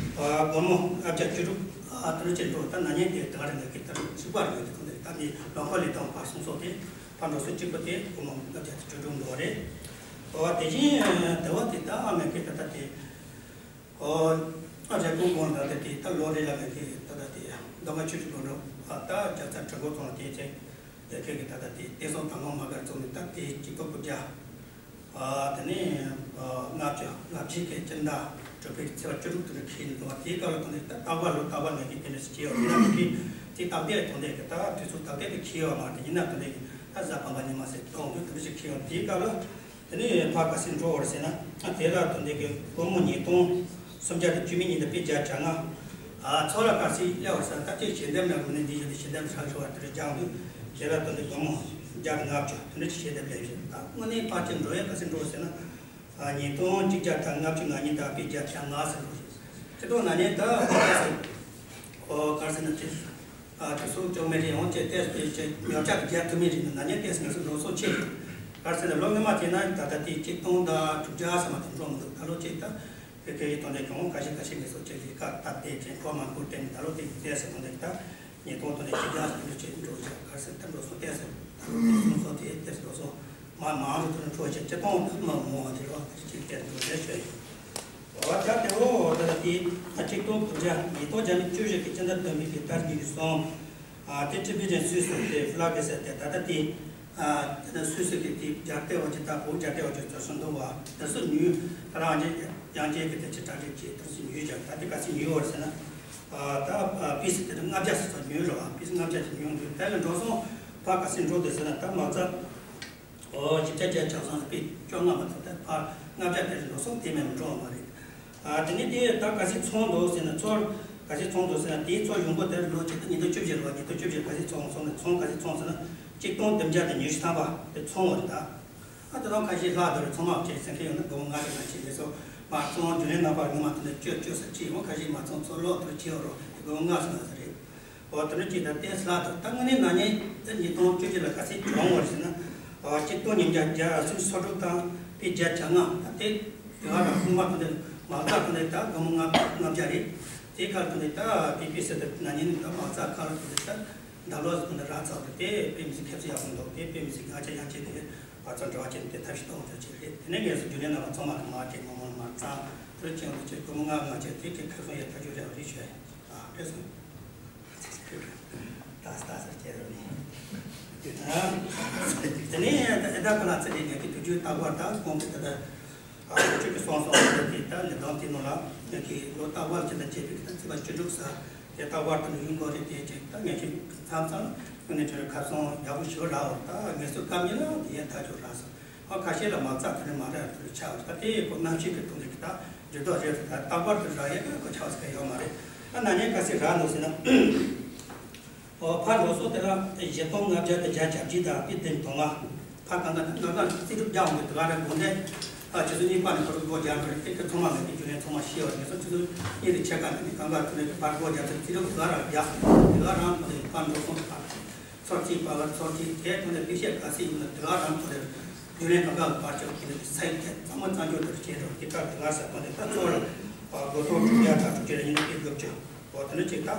སྒོར་མོ་ལྔ་བརྒྱ་བཅུ་དྲུག་ཨ་དེ་རུ་ཅིག་འགྲོ། ད་ན་ནིང་དེ་དེ་ག་རེ་ལས་ཀྱི་ད་རུ་གཅིག་པ་རེད། དེ་ཚོ་དེ་ད་ནི་ལོ་འཁོར་ལས་དང་ཕར་སོང་སོང་དེ་ཕར་འགྲོ་སོང་གཅིག་པ་དེ་སྒོར་མོ་ལྔ་བརྒྱ་བཅུ་དྲུག་འདུག་རེད། ཨོ་དེ་བཞིན་དེ་བ་དེ་ད་ཨ་མེ་ཀི་ད་ད་དེ། ཨོ། ཨ་རེ་ཀུང་ཀུང་ད་དེ་དེ་ད་ལོ་རེ་ལ་ངས་དེ་ད་ད་དེ་མདོ་སྔགས་ཆོས་ཀྱི་སྒོ་ནས་ཨ་ད་རྒྱལ་ཚ་དྲུག་པོ་ཚོང་དེ་ཚེ་རྒྱལ་ཁབ་ཀྱི་ད་ད་དེ་བསྟན་སྲུང་དང་ལོ་མ་གར་ཚོང་ནས་ད་དེ་གཅིག་པ་དགུ་བརྒྱ། དེ་ནས་ལྔ་བཅུ་ལྔ་བཅུ་གི་སྤྱི་ཟླ་དྲུག་པའི་ཚེས་པ་བཅུ་དྲུག་དེ་ནས་འཁེལ་ནས་འདུག་པ། དེའི་སྐབས་ལ་ད་ནི་ད་རྟག་པར་ལོ་རྟག་པར་ངེད་ཀྱིས་དེ་འདྲ་ཞིག་བྱས་ཡོད། ཡིན་ན་ངེད་ཀྱིས་དེ་སྟབས་བདེ་དོན་དེ་གི་ད་དུས་ཚོད་སྟབས་བདེ་དེ་འཁེལ་ཡོད་མ་རེད། ཡིན་ན་ད་ནི་ད་གཟའ་སྤེན་པ་ཉི་མ་ཟེར་གཏོང་དུས་དེ་འདྲ་ཞིག་འཁེལ་ཡོད། དེའི་སྐབས་ལ་དེ་ནས་ཕར་ག་ཚོད་འགྲོ་བ་རེད་ཟེར་ན། དེ་ལ་ད་ནི་གི་སྒོར་མོ་ཉིས་སྟོང་སུམ་བརྒྱ་དང་བཅུ་མེད་གཉིས་དང་པད་བརྒྱ་བརྒྱ་ལྔ། ཨ་ཚོགས་ལ་ག་ཚོད་སླེབས་པ་རེད་ཟེར་ན། ད་ལྟའི་ཞལ་འདེབས་ལ་དངོས་གནས་འདི་ཡོད་དེ་ཞལ་འདེབས་ཧྲག་ཧྲུག་པ་དེ་འདྲ་རྒྱག་དུས་དེ་ལ་ད་ནི་སྒོར་མོ་བརྒྱ་དང་ལྔ་བཅུ་དེ་འདྲ་ཞིག་ཞལ་འདེབས་སླེབས་ཤག། ད་དངོས་གནས་ཕལ་ཆེར་འགྲོ་ཡ་ག་ཚོད་འགྲོ་ཟེར་ན། ཨ་ཉིས་སྟོང་གཅིག་བརྒྱ་དང་ལྔ་བཅུ་ང་གཉིས་དང་པད་བརྒྱ་བརྒྱ་ལྔ་ཟེར་འགྲོ་ཞིག། དེ་དང་ན་ནས་ད་ཨོ་ག་རེ་ཟེར་ན་དེ། ཨ་དེ་ཚོ་ཅོག་མེ་རེ་ཡོང་ཅེས་ཏེས་ཏེས་ཅེས་ཉོ་ཆ་དེ་རྒྱག་ཐུབ་མེད་རེད། ན་ནས་ཏེས་ངེད་ཚོ་འགྲོ་སོང་ཆེ་ཞིག། ག་རེ་ཟེར་ན་ལོ་སྔོན་མ་བྱས་ན་ད་ལྟ་དེ་གཅིག་སྟོང་དང་དྲུག་བརྒྱ་ཙམ་མ་གཏོགས་འགྲོ་མི་འདུག། ད་ལོ་གཅིག་ད་བོད་སྐད་ཡིག་དང་ལས་ཀྱང་ཁ་ཤས་ཁ་ཤས་ངེད་ཚོ་ཅེས་ལས་ཀ་ད་ལྟའི་དྲན་འཁོར་མ་འཁོར་དྲན་ད་ལོ་དེ་ཏེས་ཟེར་དང་ལས་ད་ཉིས་སྟོང་དང་ལས་གཅིག་བརྒྱ་ཟེར་འགྲོ་ཆེ་འགྲོ་ཆེ། ག་རེ་ཟེར་ད་འགྲོ་སོང་ཏེས་ཟེར་ད་ལོ་ཏེས་སོང་སོང་དེ་ཏེས་འགྲོ་སོང་མ་མང་རུ་དུ་འགྲོ་ཆེ་གཅིག་སྟོང་ད་མ་མང་བ་དེ་རོ་ད་ཅིག་ཏེས་འགྲོ་ཆེ་ཞོ་ཡིན། འོ་ད་དེ་འོ་ད་ལྟ་དེ་ད་གཅིག་སྟོང་དགུ་བརྒྱ་ཉིས་སྟོང་བརྒྱ་མེད་བཅུ་བཞི་གི་སྤྱི་ཟླ་བདུན་པའི་གི་ཏ་རིག་ཉི་ཤུ་གསུམ། ཨ་དེ་ཁྲི་པི་ཅན་སུད་སི་དེ་ཧྥི་ལ་གེ་ཟེར་དེ་ད་ལྟ་དེ་ཨ་དེ་ནི་སུད་སི་གི་དེ་རྒྱ་སྟེ་བ་ཅིག་ད་བོད་རྒྱ་སྟེ་བ་ཅིག་ཚོ་སུ་འདུག་བ། དེ་སུ་ཉུལ་ད་རང་རྒྱ་ཡང་རྒྱ་གི་དེ་ཅི་གྲ་སྒྲིག་བྱེད་དེ་སུ་ཉུལ་ཀྱང་ད་དེ་ག་ཚོད་ཉུལ་བར་ཟེར་ན། ཨ་ད་ཨ་པི་སི་དེ་ལྔ་བརྒྱ་ཙམ་ཉུལ་རོགས། ཨ་པི་སི་ལྔ་བརྒྱ་ཙམ་ཉུལ་འདུག། དེ་ལ་འགྲོ་སོང་ཕ་ག་ཚོད་འགྲོ་དེ་ཟེར་ན་ད་མ་རྩ། ཨོ་ཅི་ཅ་ཅ་ཆགས་སོང་ནི་པི་བཅོ་ལྔ་མ་གཏོགས་ད་ཕར་ལྔ་བརྒྱ་དེ་རིང་འགྲོ་སོང་དེ་མེད་མི་འགྲོ་བ་མ་རེད། ཨ་དེ་ནས་དེ་ད་ག་ཚོད་ཚོང་འདུག་ཟེར་ན་ཚོར་ག་ཚོད་ཚོང་འདུག་ཟེར་ན་དེའི་ཚོ་ཡོང་སྒོ་དེར་ལོ་གཅིག་ད་ཉིས་སྟོང་བཅུ་བཞི་ལོ་ཉིས་སྟོང་བཅུ་བཞི་ག་ཚོད་ཚོང་སོང་ན་ཚོང་ག་ཚོད་ཚོང་ཟེར་ན་གཅིག་སྟོང་བདུན་བརྒྱ་དང་ཉི་ཤུ་ཐམ་པ་དེ་ཚོང་བ་རེད་ད། ཨ་དེ་དང་ཁ་ཤས་ལྷག་དེ་རུ་ཚོང་མ་བྱས་ཟེར་མཁན་ཡོད་ན་སྒོར་མོ་ལྔ་བརྒྱ་ལྔ་བཅུ་ལས་སོ་མ་ཚོང་རྒྱུན་ལས་རྣམ་པ་ངོ་མ་དེ་ནས་བཅོལ་བཅོལ་ས་ཅི་ཡོང་ཁ་ཤས་མ་ཚོང་ཚོ་ལོག་དེ་རུ་ཅི་ཡོང་རོགས་སྒོར་མོ་ལྔ་སོང་ན་ཟེར་རེད། འོ་དེ་འདྲ་ཅིག་དང་ཏེས་ལ་དང་ད་དངོས་གནས་ན་ནིང་ད་ཉིས་སྟོང་བཅུ་གཅིག་ལ་ག་ཚོད་བྱུང་བ་རེད་ཟེར་ན། འོ་གཅིག་སྟོང་ཉིས་བརྒྱ་བརྒྱ་སུམ་ཅུ་སོ་དྲུག་དང་པི་བརྒྱ་བརྒྱ་ལྔ་ད་དེ་དེ་ག་རང་ཁུངས་མ་ཐོན་ཏེ་མ་རྩ་ཐོན་ཏེ་ད་སྒོར་མོ་ལྔ་ལྔ་བརྒྱ་རེད། དེ་ག་ཐོན་ཏེ་ད་པི་པི་སི་དེ་ན་ནིང་ད་མ་རྩ་ག་ལ་ཐོན་ཏེ་ད་འདབ་ལོག་ཟེར་ཐོན་ཏེ་རག་ཚར་ཏེ་དེ་དཔེ་མི་སྲིད་ཁེ་བཟང་ཡག་པོ་འདུག། དེ་དཔེ་མི་སྲིད་ང་ཅག་ཡང་ཅིག་དེ་བར་ཚང་འབྲེལ་བ་ཅན་དེ་ཐབས་ཤེས་གཏོང་ཐུབ་ཅིག་རེད། དེ་ནས་ངས་སུ་རྒྱུན་ལས་རྣམ་པ་ཚང་མ་གི་མ་བྱས་སྒོར་མོ་མ་རྩ་དེ་ཅན་དུ་ཅིག་སྒོར་མོ་ལྔ་ལྔ་བརྒྱ་དེ་གི་ཁེ་བཟང་ཡག་ཐག་ཆོད་རེད་རེད་ཤོད་ཡ། ཨ་ཕེབས་སོང་། ལྟ་ས་ལྟ་ས་སྐྱེལ་རོགས་གནང་། དེ་ནས་ཨེ་ད་ཁོ་ལ་ཚེ་རིང་ངེད་ཀྱི་དུས་རྒྱུན་རྟག་པར་དང་གོང་གི་ད་ལྟ་ཨ་ཁྱོད་ཀྱི་སོང་སོང་ད་དེ་ད་ལས་དོན་དེ་ནང་ལ་ངེད་ཀྱི་ལོ་རྟག་པར་ཅི་ད་བྱེད་པའི་ད་ཚེས་པ་བཅུ་དྲུག་ས་དེ་རྟག་པར་དུ་ཡིན་དགོས་རེད། དེ་ཅིག་ད་ངེད་ཀྱི་མཚམས་མཚམས་ངེད་ནས་ཁྲོད་ཁ་སང་ཡག་པོ་ཞིག་རག་འོ། ད་ངེད་ཚོ་སྐབས་ཉིན་ལ་དེ་ཡན་ཐག་ཆོད་རག་སོང་། ཨ་ཁ་ཤས་ལ་མ་རྩ་དེ་ནས་མ་རག་དེ་ཆགས་ད་དེ་ཁོ་གནམ་གཤིས་ཀྱི་དོན་དུ་ད་འགྱུར་ལྡོག་རེད། ད་རྟག་པར་དུ་རག་ཡས་ཀྱི་ཁོ་ཆགས་ས་ཡོད་མ་རེད། ཨ་ན་ནིང་ག་ཚོད་རག་འདུག་ཟེར་ན། ཨོ་ཕར་ལོ་སོ་དེ་ལ་བཞི་སྟོང་ལྔ་བརྒྱ་དང་བརྒྱད་ཅུ་གྱ་གཅིག་དང་པི་བདུན་དང་ལྔ། ཕར་གང་ག་ང་ག་རྩིས་སྒྲུབ་རྒྱག་འོང་གི་དེ་ག་རེ་དགོངས་ཏེ། ཨ་ཆུ་ཚོད་གཉིས་པ་ནས་ཁོ་རང་སྒོ་རྒྱག་འགྲོ་རེད། དེ་གི་ཚང་མ་ངེད་ཀྱི་རྒྱུན་ལས་ཚང་མ་ཤེས་བ་རེད། ངེད་ཚོ་ཆུ་ཚོད་གཉིས་དང་ཕྱེད་ཀ་ནས་ནི་གང་ག་ཐུག་ནས་ཕར་སྒོ་རྒྱག་ཚུལ་རྩིས་སྒྲུབ་དེ་ག་རང་རྒྱག་དེ་ག་རང་ཁོ་ནས་ཕར་འགྲོ་སོང་དེ་ཕར་ཚོར་གཅིག་པ་ལ་ཚོར་གཅིག་དེ་ཐོག་ནས་དཔེ་བཤད་ག་ཚོད་ཡིན་ན་དེ་ག་རང་ཐོག་ནས་རྒྱུན་ལས་གང་ག་ལ་ཕར་ཕྱོགས་ཀྱི་ནས་ས་ཡིག་དེ་ཚང་མ་གཙང་སྦྱོང་དེ་བྱས་འགྲོ་དེ་ག་དེ་ག་ས་ཁོ་ནས་ད་ཚོར་ལ་སྒོ་ཐོག་དྲུག་བརྒྱ་དང་དྲུག་ཅུ་རེ་གཉིས་དང་དགུ་བཅུ། འོ་དེ་ནས་ཅིག་ད་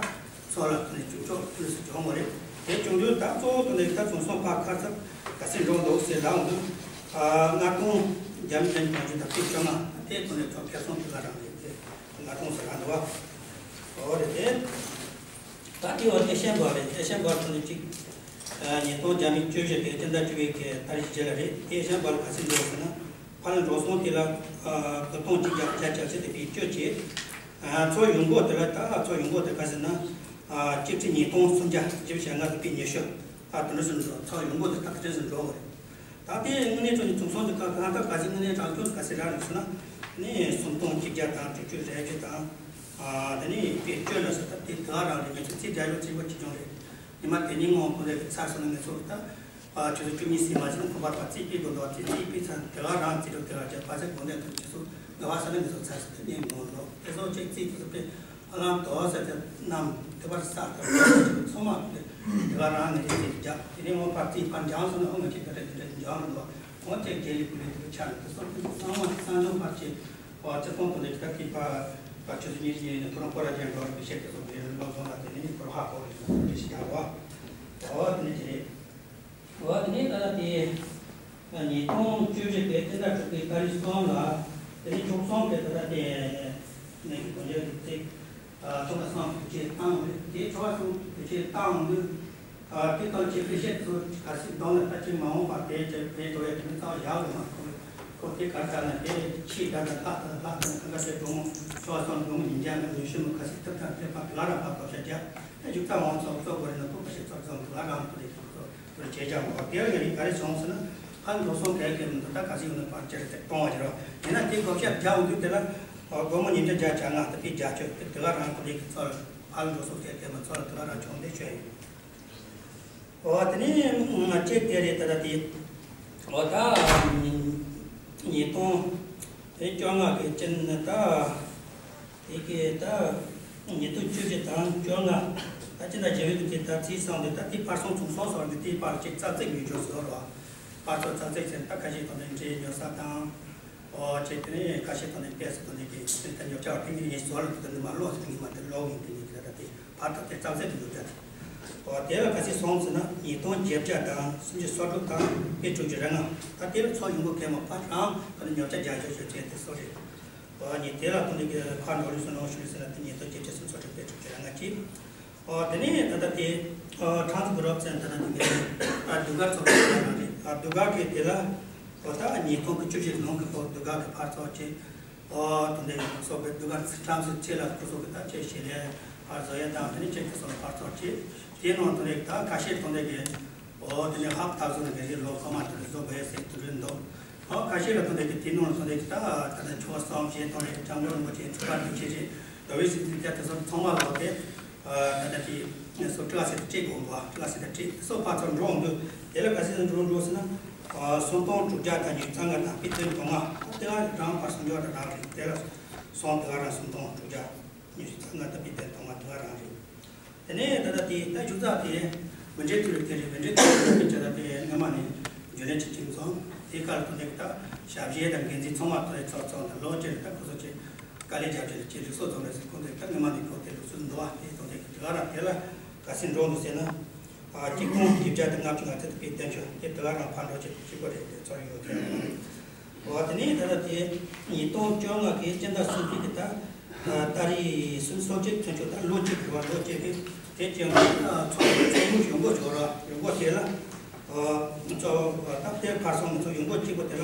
ཚོགས་ལ་དེ་ནས་བཅུ་ཕྱོགས་དེ་ནས་སུ་འཇོག་མ་རེད། དེ་བྱུང་དུས་ད་གཙོ་བོ་དེ་ནས་ད་ཚོང་སོང་ཕར་ཁ་ཚ་ག་ཚད་འགྲོ་འདུག་ཟེར་ལབ་འདུག། ཨ་ལྔ་སྟོང་བརྒྱ་མེད་ཅན་གྱོང་ཆུ་དང་པི་བཅོ་ལྔ་དེ་དེ་ནས་ཚོགས་ཁེ་སོང་དེ་ག་རང་རེད། དེ་ལྔ་སྟོང་ཟེར་རང་འདུག་བ། འོ་རེད་དེ། ད་དེ་བར་ཨེ་ཤན་བར་རེད། ཨེ་ཤན་བར་དེ་ནས་ཅིག་ཉིས་སྟོང་བརྒྱ་མེད་བཅུ་བཞི་གི་སྤྱི་ཟླ་བཅུ་པའི་གི་ཏ་རིག་བཞི་ལ་རེད། དེ་ཨེ་ཤན་བར་ག་ཚད་འགྲོ་ཟེར་ན། ཕར་ལ་འགྲོ་སོང་དེ་ལ་ཨ་དགུ་སྟོང་གཅིག་བརྒྱ་བརྒྱད་ཅུ་གྱ་བཞི་དེ་པི་བཅུ་བྱས། ཨ་ཚོགས་ཡོང་སྒོ་དེ་ལ་ད་ཚོགས་ཡོང་སྒོ་དེ་ག་ཟེར་ན། ཨ་གཅིག་ཁྲི་ཉིས་སྟོང་སུམ་བརྒྱ་བཞི་བཅུ་ཞེ་ལྔ་དང་པི་ཉི་ཤུ། ད་དེ་འདྲ་ཟེར་འགྲོ་ཚོགས་ཡོང་སྒོ་དེ་ད་དེ་འདྲ་ཟེར་འགྲོ་བ་རེད། ད་དེ་དངོས་གནས་ཁྲོད་ནས་ཚོང་སོང་དེ་ག་གང་ལྟར་ག་ཚད་དངོས་གནས་རང་སྐྱོང་ག་ཚད་རག་རེད་ཟེར་ན། ནི་སུམ་སྟོང་གཅིག་བརྒྱ་དང་དྲུག་ཅུ་རེ་བཞི་དང་། ཨ་དེ་ནི་པི་བཅུ་ལ་ཟེར་ད་དེ་དེ་ག་རང་རེད། ངེད་ཚོ་རྩིས་འདྲ་ཡོད་རྩིས་པ་གཅིག་ཀྱང་རེད། ཉི་མ་དེ་ཉིན་ངོ་ཁོ་རེ་གི་ཚར་སོང་ན་ངེད་ཚོ་ད་ཨ་ཆུ་ཚོད་བཅུ་གཉིས་ཟིན་མ་ཟིན་ཁོ་པར་པ་རྩིས་སྤྲད་དགོས་འདུག་བ། རྩིས་རྩིས་སྤྲད་ཚར་དེ་ག་རང་རྩིས་རུ་དེ་ག་བྱས་པ་ཚེ་དགོངས་གནད་དུ་ཆུ་ཚོད་ལྔ་པ་ས་ནས་ངེད་ཚོ་ཚར་སོང་དེ་ཉིན་ངོ་ལོ་དེ་ཚོ་ཅིག་རྩིས་དེ་ཚོ་པས་ཧ་ལམ་དོ་ཟེར་ཏེ་རྣམས་དེ་པར་ས་དང་ཚོ་མ་དེ་དེ་ག་རང་ནས་རྩིས་རྒྱག་དེ་ནས་ངོ་པར་རྩིས་པར་འཇང་སོང་ན་ཨོ་ང་ཁྱེད་དེ་རེད་དེ་རེད་འཇང་རུ་འདུག་བ། ངོ་ཅིག་རྗེས་ལུས་ཀུ་ལུས་དེ་ག་ཆགས་ནས་དེ་ཚོ་ཚང་མ་གསང་སྦྱོང་པར་བྱེད། ཨོ་སྤྱི་ཚོགས་དང་ལས་ཀ་ཐིག་པ་པ་ཆུ་ཚོད་ཉི་ཤུ་ཡིན་ནས་ཁོ་རང་སྐོར་ར་ཅན་འགྲོ་བའི་ཤེས་ཀྱི་སོགས་པའི་ལོ་ཚོང་ལ་དེ་ནས་ཁོ་རང་ཧ་གོ་བའི་ལོ་ཚོང་རེ་ཞིག་རྒྱག་རོགས། ཨོ་དེ་ནས་དེ་རེད། ཨོ་དེ་ནས་ད་ལྟ་དེ་ཉིས་སྟོང་བཅུ་བཞི་པའི་སྤྱི་ཟླ་དྲུག་པའི་ཏ་རིག་གསུམ་ལ་དེ་ནས་བཅུ་གསུམ་གི་ད་ལྟ་དེ་ནས་ཀྱི་དོན་རྒྱག་གི་ཚིག་ཨ་ཚོགས་པ་སང་དུས་ཆེན་བཏང་བ་རེད། དེ་ཚོགས་པ་སང་དུས་ཆེན་བཏང་དུས་ཨ་དེ་དང་ཆེད་དུ་བཤད་ཚུལ་ག་ཚིག་གདོང་ལ་ལྟ་ཅི་མ་འོངས་པ་དེ་ཚེ་བོད་དོ་ཡ་དེ་ནས་རྩ་བ་ཡག་ལ་མ་ཁོ་རེད། ཁོ་དེ་གར་ལྟ་ན་དེ་ཕྱིས་ད་ལྟ་ལྷག་ད་ལྷག་ད་གང་ག་དེ་སྒྲུང་ཆོག་སོང་སྒྲུང་ཉིན་རྒྱ་མི་ནུས་ཤུལ་མི་ཁ་སི་ཐབ་ཐང་དེ་ཕ་དེ་ལ་རང་ཕ་གོ་ཤ་རྒྱ་ད་ཞུགས་ཚ་འོང་ཚོགས་གཙོ་བོ་རེ་ན་ཁོ་ཁ་ཤས་ཚོགས་ཚོགས་དེ་ལ་རང་ཁོ་དེ་ཚོགས་ཚོགས་དེ་བྱེད་ཀྱང་འོ་དེ་ལ་ཡང་ག་རེ་བྱུང་སོང་ན་ཕ་འགྲོ་སོང་གལ་གལ་མི་འདུག་ད་ག་སི་ཡོང་ན་ཕར་ཅེར་དེ་གཏོང་བ་བྱེད་རོགས་ཡིན་ན་དེ་གོ་ཤ་རྒྱ་འོང་དུས་དེ་ལ་སྒོར་མོ་ཉིན་རྒྱ་བརྒྱ་ང་ད་ཕི་རྒྱ་ཆོད་དེ་དེ་ལ་རང་ཁོ་དེ་ཚོགས་ཕ་འགྲོ་སོང་གལ་གལ་མི་ཚོགས་ལ་དེ་ལ་རང་བྱུང་དེ་ཆོད་ཡིན། འོ་དེ་ནས་གཅིག་དེ་རེད། ད་ལྟ་དེ་འོ་ད་ཉིས་སྟོང་དེ་བཅོ་ལྔ་གི་ཅན་ད་དེ་གི་ད་ཉིས་སྟོང་བཅུ་བཞི་དང་བཅོ་ལྔ་ད་ཅི་འདྲ་བྱེད་འོས་ཀྱི་དེ་ད་རྩིས་བསམ་དུས་ད་དེ་ཕར་སོང་ཚུར་སོང་སོགས་ཀྱི་དེ་ཕར་གཅིག་རྩ་ཚིག་ཉོས་འཇོག་ཟེར་བ་ཕར་ཚུར་རྩ་ཚིག་ཟེར་ད་ཁ་ཤས་དང་དེ་འདྲའི་ཉོ་ས་དང་། ཨོ་ཅེ་དེ་ནས་ཁ་ཤས་དང་ནི་པེ་སི་དང་ནི་གི་ད་ཉོ་ཆ་བ་དེ་ནི་ཡིན་ཟོར་ལ་དེ་ནི་མ་ལོག་དེ་ནི་མ་དེ་ལོག་ཡིན་དེ་ནི་དེ་ད་དེ་ཕར་ད་དེ་རྩ་ཚད་དུ་ཡོད་ད་དེ། ཨོ་དེ་ལ་ཁ་ཤས་སོང་ཟེར་ན་ཉིས་སྟོང་བརྒྱད་བརྒྱ་དང་སུམ་ཅུ་སོ་དྲུག་དང་དཔེ་དྲུག་ཅུ་རེ་ལྔ་ད་དེ་ལ་ཚོགས་ཡོང་སྒོ་གལ་མ་ཕར་རང་ད་ནི་ཉོ་ཆ་རྒྱ་ཆོག་ཆོག་ཅེ་དེ་སོ་རེད། ཨོ་ཉིས་དེ་ལ་དུ་ནི་གི་ཕར་འགྲོ་ལུགས་སུ་ནོ་ཤུ་ཟེར་ན་དེ་ཉིས་སྟོང་བརྒྱད་བརྒྱ་སུམ་ཅུ་སོ་དྲུག་དཔེ་དྲུག་ཅུ་རེ་ལྔ་གཅིག་ཨོ་དེ་ནས་ད་ལྟ་དེ་ཨོ་ཁྲང་ཙི་གུ་རོབ་ཙན་ད་ལྟ་དེ་གའི་ཨ་ཟློས་གར་ཚོགས་པ་ཡང་རེད། ཨ་ཟློས་གར་གི་དེ་ལ་ཨོ་ད་ཉིས་སྟོང་དགུ་བཅུ་ཞིག་ནང་གི་ཨོ་ཟློས་གར་གི་ཕར་ཚོགས་ཀྱི་ཨོ་དེ་འདྲའི་ཚོགས་པའི་ཟློས་གར་ཁྲམ་སུ་ཆེ་ལ་ཁོ་ཚོ་གི་ད་ཆེ་ཞེ་ལས་ཕར་བཟོ་ཡ་དང་དེ་ནས་ཆེ་ཁོ་ཚོ་ལ་ཕར་ཚོགས་ཀྱི་དེ་ནང་དེ་འདྲའི་ད་ཁ་ཤས་དེ་འདྲའི་གི་ཨོ་དེ་ནས་ཧབ་ཐག་བཟོ་ནས་གི་རེད་ལོ་ཁ་མ་དེ་འདྲ་བཟོ་དགོས་ཡ་ཟེར་དེ་འདྲའི་འདུག་ཨོ་ཁ་ཤས་ལ་དེ་འདྲའི་གི་དེ་ནང་དེ་འདྲའི་གི་ད་ད་ལྟ་ཆོ་ག་གསུམ་བཞི་དང་རེད། སྐྱབས་མགོན་རིན་པོ་ཆེ་ཚོགས་པ་འདུ་ཆེ་རེད། དོ་བའི་སྲིད་འཛིན་དེ་ཚོ་ཚང་མ་ལོག་སྟེ། ད་ལྟ་དེ་སོ་ཀི་ལ་སི་ཏྲེ་དགོངས་པ་ཀི་ལ་སི་ཏྲེ་སོ་ཕར་ཚུར་འགྲོ་འོང་དུས་དེ་ལ་ག་སི་འགྲོ་འགྲོ་ཟེར་ན། སུམ་སྟོང་དྲུག་བརྒྱ་དང་ཉི་ཤུ་རྩ་ལྔ་དང་པི་ཏོན་དོ་ལྔ་དེ་ལ་རང་ཕར་སུམ་སྟོང་དྲུག་བརྒྱ་རེད། དེ་ལ་སོང་དེ་ལ་རང་སུམ་སྟོང་དྲུག་བརྒྱ་ཉི་ཤུ་རྩ་ལྔ་དང་པི་ཏོན་དོ་ལྔ་དེ་ལ་རང་རེད། དེ་ནས་ད་ལྟ་དེ་ད་ཞུ་ཚགས་དེ་མི་འདྲའི་དུས་རིགས་དེ་རེད། མི་འདྲའི་དུས་རིགས་དེ་ལ་དེ་སྔ་མ་ནས་རྒྱུན་ལས་ཅིག་བྱུང་སོང་། དེའི་ཁར་དུ་འདེགས་ད་ཞབས་ཞུ་དང་འགན་འཛིན་ཚང་མ་དེ་ཚོགས་ཚོགས་དང་ལོ་བཅུ་ད་ཁོ་ཚོ་ཆེ་དཀའ་ལས་རྒྱབ་ཆེད་ལ་ཆེ་ལུགས་སྲོལ་ཚང་རེད་ཟེར། ཁོང་ཚོས་ད་སྔ་མ་ནས་ཁོ་དེ་ལུགས་སྲོལ་འདུག་བ། དེ་དང་དེ་དེ་ག་ར་དེ་ལ་ག་སྲིད་འགྲོ་འདུག་ཟེར་ན། གཅིག་སྟོང་བརྒྱད་བརྒྱ་དང་ལྔ་བཅུ་ང་ཚོ་དེ་དཔེ་བསྟན་ཆོག་དེ་དེ་ལ་རང་ཕར་འགྲོ་ཆེད་གཅིག་པ་རེད། དེ་ཚོར་ཡོད་དེ། འོ་དེ་ནས་ད་ལྟ་དེ་ཉིས་སྟོང་བཅོ་ལྔ་གི་སྤྱི་ཟླ་གསུམ་པའི་གི་ད་ད་རེས་སུམ་སོ་གཅིག་ཚུན་ཆོད་ད་ལོ་གཅིག་གི་བར་ལོ་གཅིག་གི་དེ་ཀྱང་ཚོགས་ཚོགས་མི་ཡོང་སྒོ་ཆོག་ར་ཡོང་སྒོ་དེ་ལ་ཚོགས་ད་དེ་ཕར་སོང་མི་ཚོགས་ཡོང་སྒོ་གཅིག་པོ་དེ་ལ་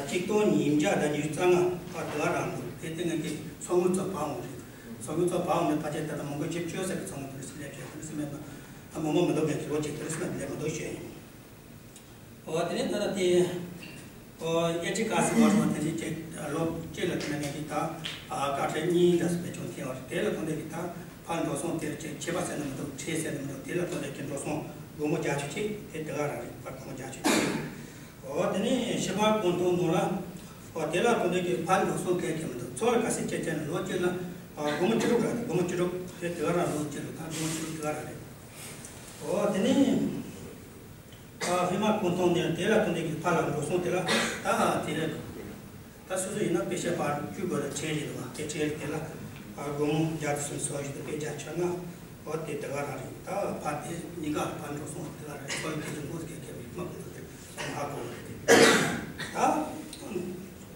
གཅིག་སྟོང་ཉིས་བརྒྱ་དང་ཉི་ཤུ་རྩ་ལྔ་བར་དེ་ལ་རང་འདུག་དེ་དེ་ངས་ཀྱི་ཚོགས་མི་ཚོ་བག་འོང་རེད། ཚོགས་མི་ཚོ་བག་འོང་ནས་ཕལ་ཆེར་ད་ལྟ་མང་པོ་ཆེ་བཅོས་ཟེར་གི་ཚོགས་མི་དེ་རེད་ཟེར་ལས་བྱས་དེ་རེད་ཟེར་མེད་ན་མང་པོ་མི་འདུག་ངས་ཀྱི་ལོ་གཅིག་དེ་རེད་ཟེར་མེད་ན་ལས་མི་འདུག་ཞུ་ཡ་ཡིན། འོ་དེ་ནས་ད་ལྟ་དེ། འོ་ཨེ་ཅི་ཀ་སི་བར་སོང་དེ་ནས་ཅིག་ལོ་གཅིག་ལ་དེ་ནས་ངས་ཀྱི་ད་ཨ་ཀ་ཁྲེ་གཉིས་འདྲ་སུ་བེད་སྤྱོད་མཁན་བར་དེ་ལ་ཐོན་དེ་ཀྱི་ད་ཕར་འགྲོ་སོང་དེར་ཅིག་ཆད་པ་ཟེར་ནི་མི་འདུག་ཁྲལ་ཟེར་ནི་མི་འདུག་དེ་ལ་ཐོན་དེ་ཀྱི་འགྲོ་སོང་སྒོར་མོ་བརྒྱད་ཅུ་ཅིག་དེ་དེ་ག་རང་རེད། ཕར་སྒོར་མོ་བརྒྱད་ཅུ་ཅིག་འོ་དེ་ནས་ཤི་བར་གོང་ཐོག་ནོར་ལ་འོ་དེ་ལ་ཐོན་དེ་ཀྱི་ཕར་འགྲོ་སོང་གལ་གལ་མི་འདུག་ཚོ་ལ་ག་སེ་ཅེ་ཅེ་ནི་ལོ་གཅིག་ལ་ཨ་སྒོར་མོ་བཅུ་དྲུག་ར་རེད། སྒོར་མོ་བཅུ་དྲུག་དེ་དེ་ག་རང་ལོ་གཅིག་ལ་ད་སྒོར་མོ་བཅུ་དྲུག་དེ་ག་རང་རེད། འོ་དེ་ནས། ཧི་མ་གོང་ཐང་ནས་དེ་ལ་ཐོན་དེ་གི་ཕར་ལ་འགྲོ་སོང་དེ་ལ་ད་དེ་ལ་ད་སོ་སོ་ཡིན་ན་པེ་ཤ་པར་བཅུ་དགོས་ལ་ཁྲལ་རེད་འདུག་བ། དེ་ཁྲལ་དེ་ལ་སྒོར་མོ་བརྒྱ་དང་སུམ་ཅུ་སོ་བཞི་དང་པེ་བརྒྱ་ཆ་ལྔ། འོ་དེ་དེ་ག་རང་རེད། ད་ཕར་དེ་གཉིས་ཀ་ཕར་འགྲོ་སོང་དེ་ག་རང་རེད། སོ་ཡི་དེ་ཚོ་འགོ་སྐད་ཁེ་བའི་མ་གོ་ཚོ་དེ་ཧ་གོ་རེད། དེ་ད་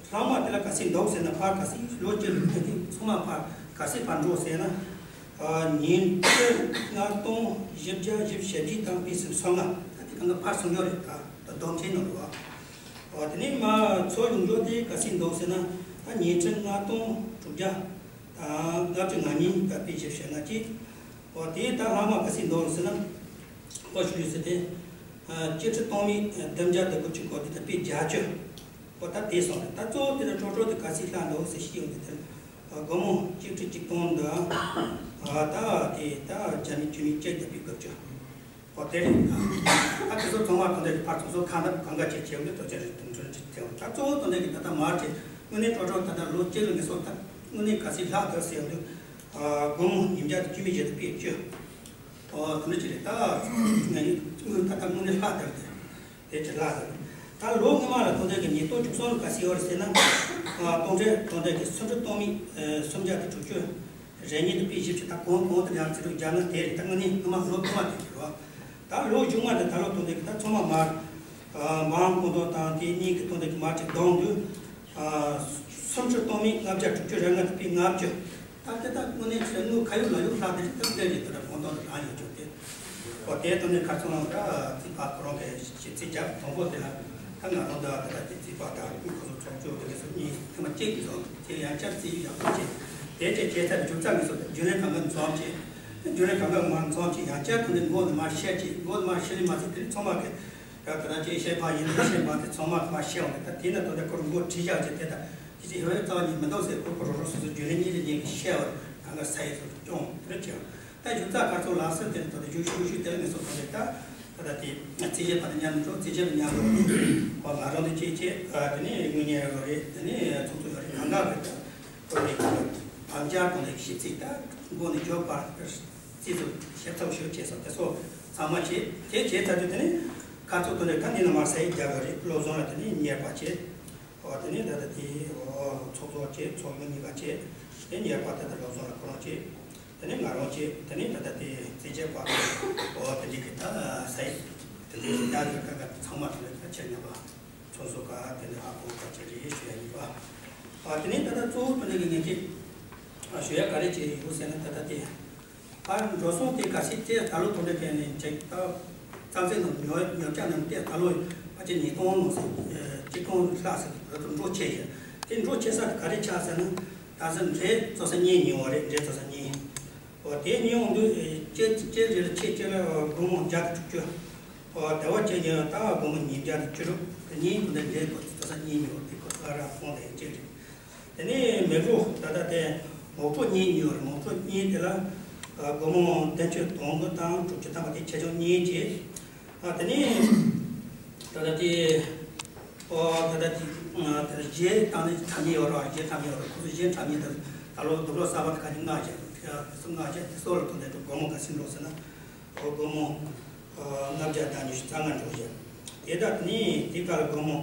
ལྷག་མ་དེ་ལ་ག་སྲིད་འདུག་ཟེར་ན་ཕར་ག་སྲིད་ལོ་བཅུ་ལོ་བཅུ་དེ་ཚང་མ་ཕར་ག་སྲིད་ཕར་འགྲོ་ཟེར་ན། ཉིས་ཁྲི་ལྔ་སྟོང་བཞི་བརྒྱ་བཞི་བཅུ་ཞེ་བརྒྱད་དང་པི་སུམ་སོ་ལྔ། ད་དེ་གང་ག་ཕར་སོང་ཡོད་རེད། ད་ད་སྡོམ་ཆེན་ནང་ལོ། འོ་དེ་ནས་མ་ཚོ་ཡོང་འཇོག་དེ་ག་སྲིད་འདུག་ཟེར་ན། ད་ཉིས་ཁྲི་ལྔ་སྟོང་དྲུག་བརྒྱ་དང་ལྔ་བཅུ་ང་གཉིས་དང་པི་བཞི་བཅུ་ཞེ་ལྔ་གཅིག་འོ་དེ་ད་ལྷག་མ་ག་སྲིད་འདུག་ཟེར་ན། འོ་ཞུ་ཡོད་ཟེར་ཏེ། བཅུ་ཁྲི་སྟོང་མི་བདུན་བརྒྱ་དང་དགུ་བཅུ་གོ་དེ་ད་པི་བརྒྱད་ཅུ། ཨོ་ད་དེ་སོང་ནས་ད་གཙོ་བོ་དེ་ལ་ཀྲོ་ཀྲོ་དེ་ག་སྲིད་ལྷག་འདུག་ཟེར་ཤེས་ཡོང་དུས་དེར། སྒོར་མོ་གཅིག་ཁྲི་གཅིག་སྟོང་འདི། ད་དེ་ད་བརྒྱ་མི་བཅུ་མི་གཅིག་དང་པི་དགུ་བཅུ། ཨོ་དེ་རེད། ད་དེ་ཚོ་ཚང་མ་དོན་དག་གི་ཕར་ཚོང་ཚོགས་ཁ་འདབ་གང་ག་ཅིག་བྱེད་ཡོང་དུས་དོ་ཅན་རེད། དོན་ཚན་ཅིག་ཐེ་བ་ད་གཙོ་བོ་དོན་དག་གི་ད་ལྟ་མར་ཅིག་དངོས་གནས་ཀྲོ་ཀྲོ་ད་ལྟ་ལོ་གཅིག་ལ་ངེས་སོ་ད་དངོས་གནས་ག་སྲིད་ལྷག་འདུག་ཟེར་ཡོང་དུས། སྒོར་མོ་ཉིས་བརྒྱ་དང་བཅུ་མི་བཞི་དང་པི་བཅུ། ཨོ་དེ་འདྲ་ཅིག་རེད། ད་ངས་དངོས་ད་ལྟ་དངོས་གནས་ལྷག་འདུག་དེ། དེ་ཅི་ལ་ཟེར། ད་ལོ་སྔོན་མ་ལ་ཐོན་དེ་གི་ཉིས་སྟོང་བཅུ་གསུམ་ལ་ག་སྲིད་ཡོད་ཟེར་ན། ཨ་གཏོང་འདྲེན་ཐོན་དེ་གི་སུམ་ཁྲི་སྟོང་མི་སུམ་བརྒྱ་དང་དྲུག་ཅུ། རེ་གཉིས་དང་པི་བཞི་བཅུ་ད་གོང་གོང་དུ་ཡང་ཚིག་འབྲུ་བརྒྱ་ནི་དེ་རེད། ད་དངོས་གནས་སྔོན་མ་ལོ་སྔོན་མ་དེ་གི་རེད་བ། ད་ལོ་གཞུག་མ་དེ་ད་ལོ་ཐོན་དེ་གི་ད་ཚང་མ་མར། མའང་གོང་ཐོག་དང་དེ་གཉིས་ཀྱི་ཐོན་དེ་གི་མར་ཅིག་བསྡོམས་དུས། སུམ་ཁྲི་སྟོང་མི་ལྔ་བརྒྱ་དྲུག་ཅུ་རེ་ལྔ་དང་པི་ལྔ་བཅུ། ད་དེ་ད་དངོས་གནས་ཚེ་དངོས་ཁ་ཡོད་ལག་ཡོད་ལྷག་དེ་རིགས་ད་ལྟ་རེད། ད་གོང་ཐོག་ཏུ་རང་ཡོད་ཆོག་དེ། འོ་དེ་དོན་ནི་ཁ་ཚོན་ལ་ད་ཚིག་ཕ་ཁོ་རང་གི་ཞིབ་ཚིག་རྒྱབ་དང་པོ་དེ་ལ་ ད་ང་རང་དང་ད་ལྟ་དེ་རྩིས་པ་དང་ཁོ་ཚོ་ཚོགས་གཙོ་དེ་ཚོ་གཉིས་ཐེངས་མ་གཅིག་འཛོམས་བྱས། ཡང་བསྐྱར་རྩིས་ཞིབ་ཡག་པོ་བྱས། དེ་བྱས་བྱས་ཚར་བའི་མཇུག་རྩ་ངེས་སུ་རྒྱུན་ལས་གང་ག་འཛོམས་བྱས། རྒྱུན་ལས་གང་ག་མར་འཛོམས་བྱས། ཡང་བསྐྱར་དེ་འདྲ་མགོ་ནས་མར་བཤད་བྱས། མགོ་ནས་མར་བཤད་ལེ་མ་ཟད་དེ་ཚང་མ་གི་ཡང་ད་ལྟ་ཅིག་བཤད་པ་ཡིན་ན་བཤད་པ་དེ་ཚང་མ་མར་བཤད་འོང་། ད་དེ་ནས་ད་ལྟ་ཁོ་རང་མགོ་ཁྲིད་བཞག་བྱས། དེ་ད་དེ་ཅིག་ཧེ་བའི་རྩ་བ་ཉིད་མི་འདུག་ཟེར། ཁོ་ཁོ་རང་རང་སོ་སོ་རྒྱུན་ལས་གཉིས་ལས་གཉིས་ཀྱིས་བཤད་པར་གང་ག་ས་ཡི་སོ་སོ་སྐྱོང་དེ་འདྲ་བྱས། ད་ཞུ་ཚགས་གར་སོང་ལགས་སོ། དེ་ནས་ད་ལྟ་ཞུ་ཞུ་ཞུ་དེ་ལ་ངེས་སོ་གང་རེད། ད་ད་ལྟ་དེ་རྩིས་བྱེད་པ་དང་མཉམ་དུ་འགྲོ། རྩིས་བྱེད་པ་མཉམ་དུ་ང་རང་དེ་བྱེད་བྱེད། དེ་ནས་དངུལ་གཉེར་ཡོད་རེད། དེ་ནས་ཚོགས་གཙོ་ཡོད་རེད། གང་ག་རེད། ད་ཁོ་ནས་དམ་བཅའ་དང་ལས་ཞིབ་རྩིས་ད་མགོ་ནས་མཇུག་བར་རྩིས་སུ་ཞིབ་ཚགས་ཞིབ་བྱས་སོང་། དེ་ཚོ་ཚང་མ་བྱས། དེ་བྱས་ཚར་དུས་དེ་ནས་ཁ་ཚོ་དེ་ནས་ད་འདི་ནས་མར་ས་ཡིག་རྒྱག་དགོས་རེད། བློ་བཟང་ལ་དེ་ནས་གཉེར་པ་བྱས། ཨོ་དེ་ནས་ད་ལྟ་དེ་ཨོ་ཚོགས་གཙོ་བྱས། ཚོགས་གཞོན་གཉིས་ཀ་བྱས། དེ་གཉེར་པ་ད་ལྟ་བློ་བཟང་ལ་ཁོ་རང་བྱས། དེ་ནས་ང་རང་བྱས། དེ་ནས་ད་ལྟ་དེ་རྩིས་བྱེད་པ་ཨོ་དེ་འདྲ་གི་ད་ས་ཡིག་དེ་འདྲ་ཞིག་རྒྱག་དགོས། ད་ཚང་མ་དེ་ནས་ད་ཁྱེད་རྣམ་པ་ཚོ་སོ་ག་དེ་ནས་ཧ་གོ་ག་ཅིག་རེད་ཞུ་ཡ་ཡིན་པ། ཨ་དེ་ནས་ད་ལྟ་གཙོ་བོ་དེ་འདྲ་གི་ངས་ཀྱི་ཞུ་ཡ་ག་རེ་བྱས་ཡོད་ཟེར་ན། ད་ལྟ་དེ་ཨ་འགྲོ་སོང་དེ་གལ་སྲིད་དེ་ད་ལོ་ཐོག་ནས་ཕན་ནས་ཅིག་ད་རྩ་འཛིན་ནང་ཉོ་ཉོ་ཆ་ནང་དེ་ད་ལོ་ཕལ་ཆེར་ཉིས་སྟོང་ནང་ཟིན་ཆིག་སྟོང་ལྷག་ཟིན་ད་དུང་འགྲོ་ཆེ་ཡ། དེ་འགྲོ་ཆེ་ས་དེ་ག་རེ་ཆགས་ཟེར་ན། ད་ས་འབྲས་བཙོ་ས་གཉིས་ཉོས་པ་རེད། འབྲས་བཙོ་ས་གཉིས། འོ་དེ་ཉོས་འོང་དུས་ཅེ་ཅེ་རེ་ལ་ཆེ་ཆེ་ལ་སྒོར་མོ་བརྒྱ་དང་དྲུག་ཅུ། འོ་དེ་བ་ཅེ་ཉོས་ད་སྒོར་མོ་ཉིས་བརྒྱ་དང་བཅུ་དྲུག་དེ་གཉིས་ཁོ་འདྲ་འབྲས་བཙོ་ས་གཉིས་ཉོས་པ་དེ་ཁོ་ཚོ་ར་ཁོང་དེ་ཅེ་རེད། དེ་ནས་མེ་ཏོག་ད་ལྟ་དེ་མོག་ཕྲུག་གཉིས་ཉོས་རེད། མོག་ཕྲུག་གཉིས་དེ་ལ་སྒོར་མོ་བདུན་ཅུ་དོན་དགུ་དང་དྲུག་ཅུ་ཐམ་པ་དེ་ཆེ་ཆུང་གཉིས་བྱས། ཨ་དེ་ནས་ད་ལྟ་དེ་ཨོ་ད་ལྟ་དེ་ཨ་དེ་གཞས་བཏང་ནས་འཁྲབ་མཁན་ཡོད་རེད། གཞས་འཁྲབ་མཁན་ཡོད་རེད། ཁོ་ཚོ་གཞས་འཁྲབ་མཁན་དེ་ད་ལོ་དུག་ལོག་གསར་པ་དེ་ག་ནས་མངགས་བྱས། དེ་ཚོ་མངགས་བྱས། དེ་ཚོ་ལ་དོན་དུ་སྒོར་མོ་ག་ཚོད་འགྲོ་ཟེར་ན། ཨོ་སྒོར་མོ་ཨ་ལྔ་བརྒྱ་དང་ཉི་ཤུ་རྩ་ལྔ་འགྲོ་བྱས། དེ་ད་དེ་ནས་དེ་ག་ལ་སྒོར་མོ་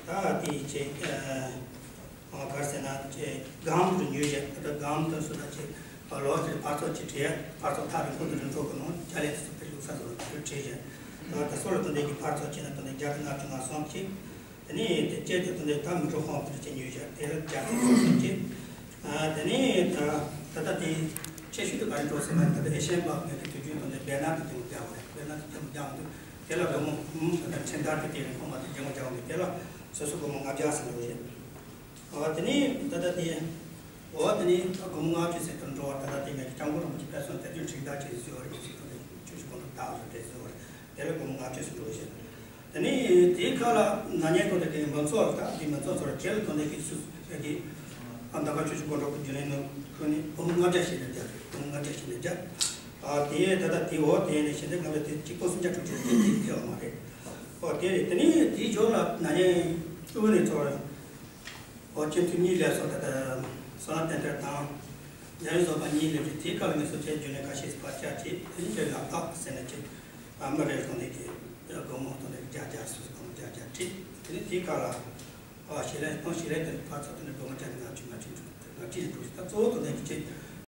ད་དེ་བྱས། ཨ། ཨ་ག་རེ་ཟེར་ན་ཅེ་སྒམ་དུ་ཉོས་བྱས། ད་ལྟ་སྒམ་དུ་སུ་ད་ཅེ་ཨ་ལོ་ཅེ་ཕར་ཚུར་ཅེ་བྲེལ། ཕར་ཚུར་ཐག་རིང་པོ་དུ་རིང་པོ་གི་ནང་ཅ་ལེ་དུ་སུ་ཕེ་ལུག་ས་སུ་རུ་ཅེ་བྲེལ་བྱས། ད་ད་སོ་ལ་དུ་འདི་གི་ཕར་ཚུར་ཅེ་ན་དུ་འདི་བརྒྱ་དང་ལྔ་བཅུ་ང་གསུམ་ཅེ། དེ་ནས་དེ་ཅེ་དུ་དུ་འདི་ད་མི་འགྲོ་ཧོང་དུ་ཅེ་ཉོས་བྱས། དེ་ལ་བརྒྱ་དང་གསུམ་ཅེ། ཨ་དེ་ནས་ད་ད་ད་དེ་ཆེ་ཤོས་དུ་ག་རེ་འགྲོ་ཟེར་ན། ད་ད་ཨེ་ཤན་པ་ངས་དེ་དུས་རྒྱུན་དུ་འདི་བེ་ན་དུ་ཅེ་མོ་རྒྱག་བ་རེད། བེ་ན་དུ་ཅེ་མོ་རྒྱག་འདུག་དེ་ལ་སྒོར་མོ་ད་ད་ཁྲིམས་དར་དུ་དེ་རིང་ཁོ་མ་དུ་ཅེ་མོ་རྒྱག་འདུག་དེ་ལ་སོ་སོ་སྒོར་མོ་ལྔ་བརྒྱ་ཟིན་འགྲོ་བྱས། འོ་དེ་ནས་ད་ལྟ་དེ། འོ་དེ་ནས་སྒོར་མོ་ལྔ་བཅུ་ཟེར་དུ་འགྲོ་བ། ད་ལྟ་དེ་ངས་སྐྱབས་མགོན་རིན་པོ་ཆེ་ཕེབས་སོང་། དེ་དུས་འཁྲུག་ཟླ་ཅིག་བཟོས་པ་རེད། ཅིག་ཏུ་ནས་ཆུ་བཞི་སྒང་དྲུག་བདག་བཟོ་དེ་བཟོས་པ་རེད། དེ་ལ་སྒོར་མོ་ལྔ་བཅུ་ཟེར་འགྲོ་བྱས། དེ་ནས་དེའི་ཁ་ལ་ན་ནིང་ཐོག་དེ་གའི་མི་ཚོགས་ད་དེ་མི་ཚོགས་ཚོར་དེ་ལ་ཐོག་དེ་གའི་སུ་ཟེར་གི་ཨ་ད་ག་ཆུ་བཞི་སྒང་དྲུག་གི་རྒྱུན་ལས་ནང་ཁུལ་ནས་སྒོར་མོ་ལྔ་བརྒྱ་ཞིག་ནས་བརྒྱབ་རེད། སྒོར་མོ་ལྔ་བརྒྱ་ཞིག་ནས་བརྒྱབ། ཨ་དེ་ད་ལྟ་དེ་འོ་དེ་ནས་ཞེ་འདྲ་ལྔ་བརྒྱ་དེ་གཅིག་པོ་སུམ་བརྒྱ་དྲུག་ཅུ་དེ་དེ་ཐེབས་པ་མ་རེད། ཨོ་དེ་རེད། དེ་ནས་དེའི་ཞོར་ལ་ན་ནིང་ཨུ་ནས་ཚོར། ཨོ་སྤྱི་འཐུས་གཉིས་སླེབས་སོང་། ད་ལྟ་བསོད་ནམས་བསྟན་འཕེལ་དང་རྒྱ་རི་བཟོ་པ་གཉིས་སླེབས་རེད། དེའི་སྐབས་ངས་སོ་ཆའི་རྒྱུན་ལས་ཁ་ཤས་སུ་ཕར་བཅར་བྱས། དེ་ནས་ཁྱོད་ལ་ཕག་ཟེར་ནས་ཅིག་ཨ་མི་རེ་སོང་ནས་ཀྱི་སྒོར་མོ་སྟོང་ནས་བརྒྱ་བརྒྱ་སུ་སྒོར་མོ་བརྒྱ་བརྒྱ་ཁྲིད། དེ་ནས་དེའི་སྐབས་ལ་ཨ་ཞལ་ལས་སྟོང་ཞལ་ལས་དེ་ཕར་ཚུར་དེ་ནས་སྒོར་མོ་བརྒྱ་ནས་ལྔ་བཅུ་ང་བཅུ་ང་བཅུ་ཞིག་འགྲོ་ཞིག་ད་གཙོ་བོ་དོན་དག་གི་ཅིག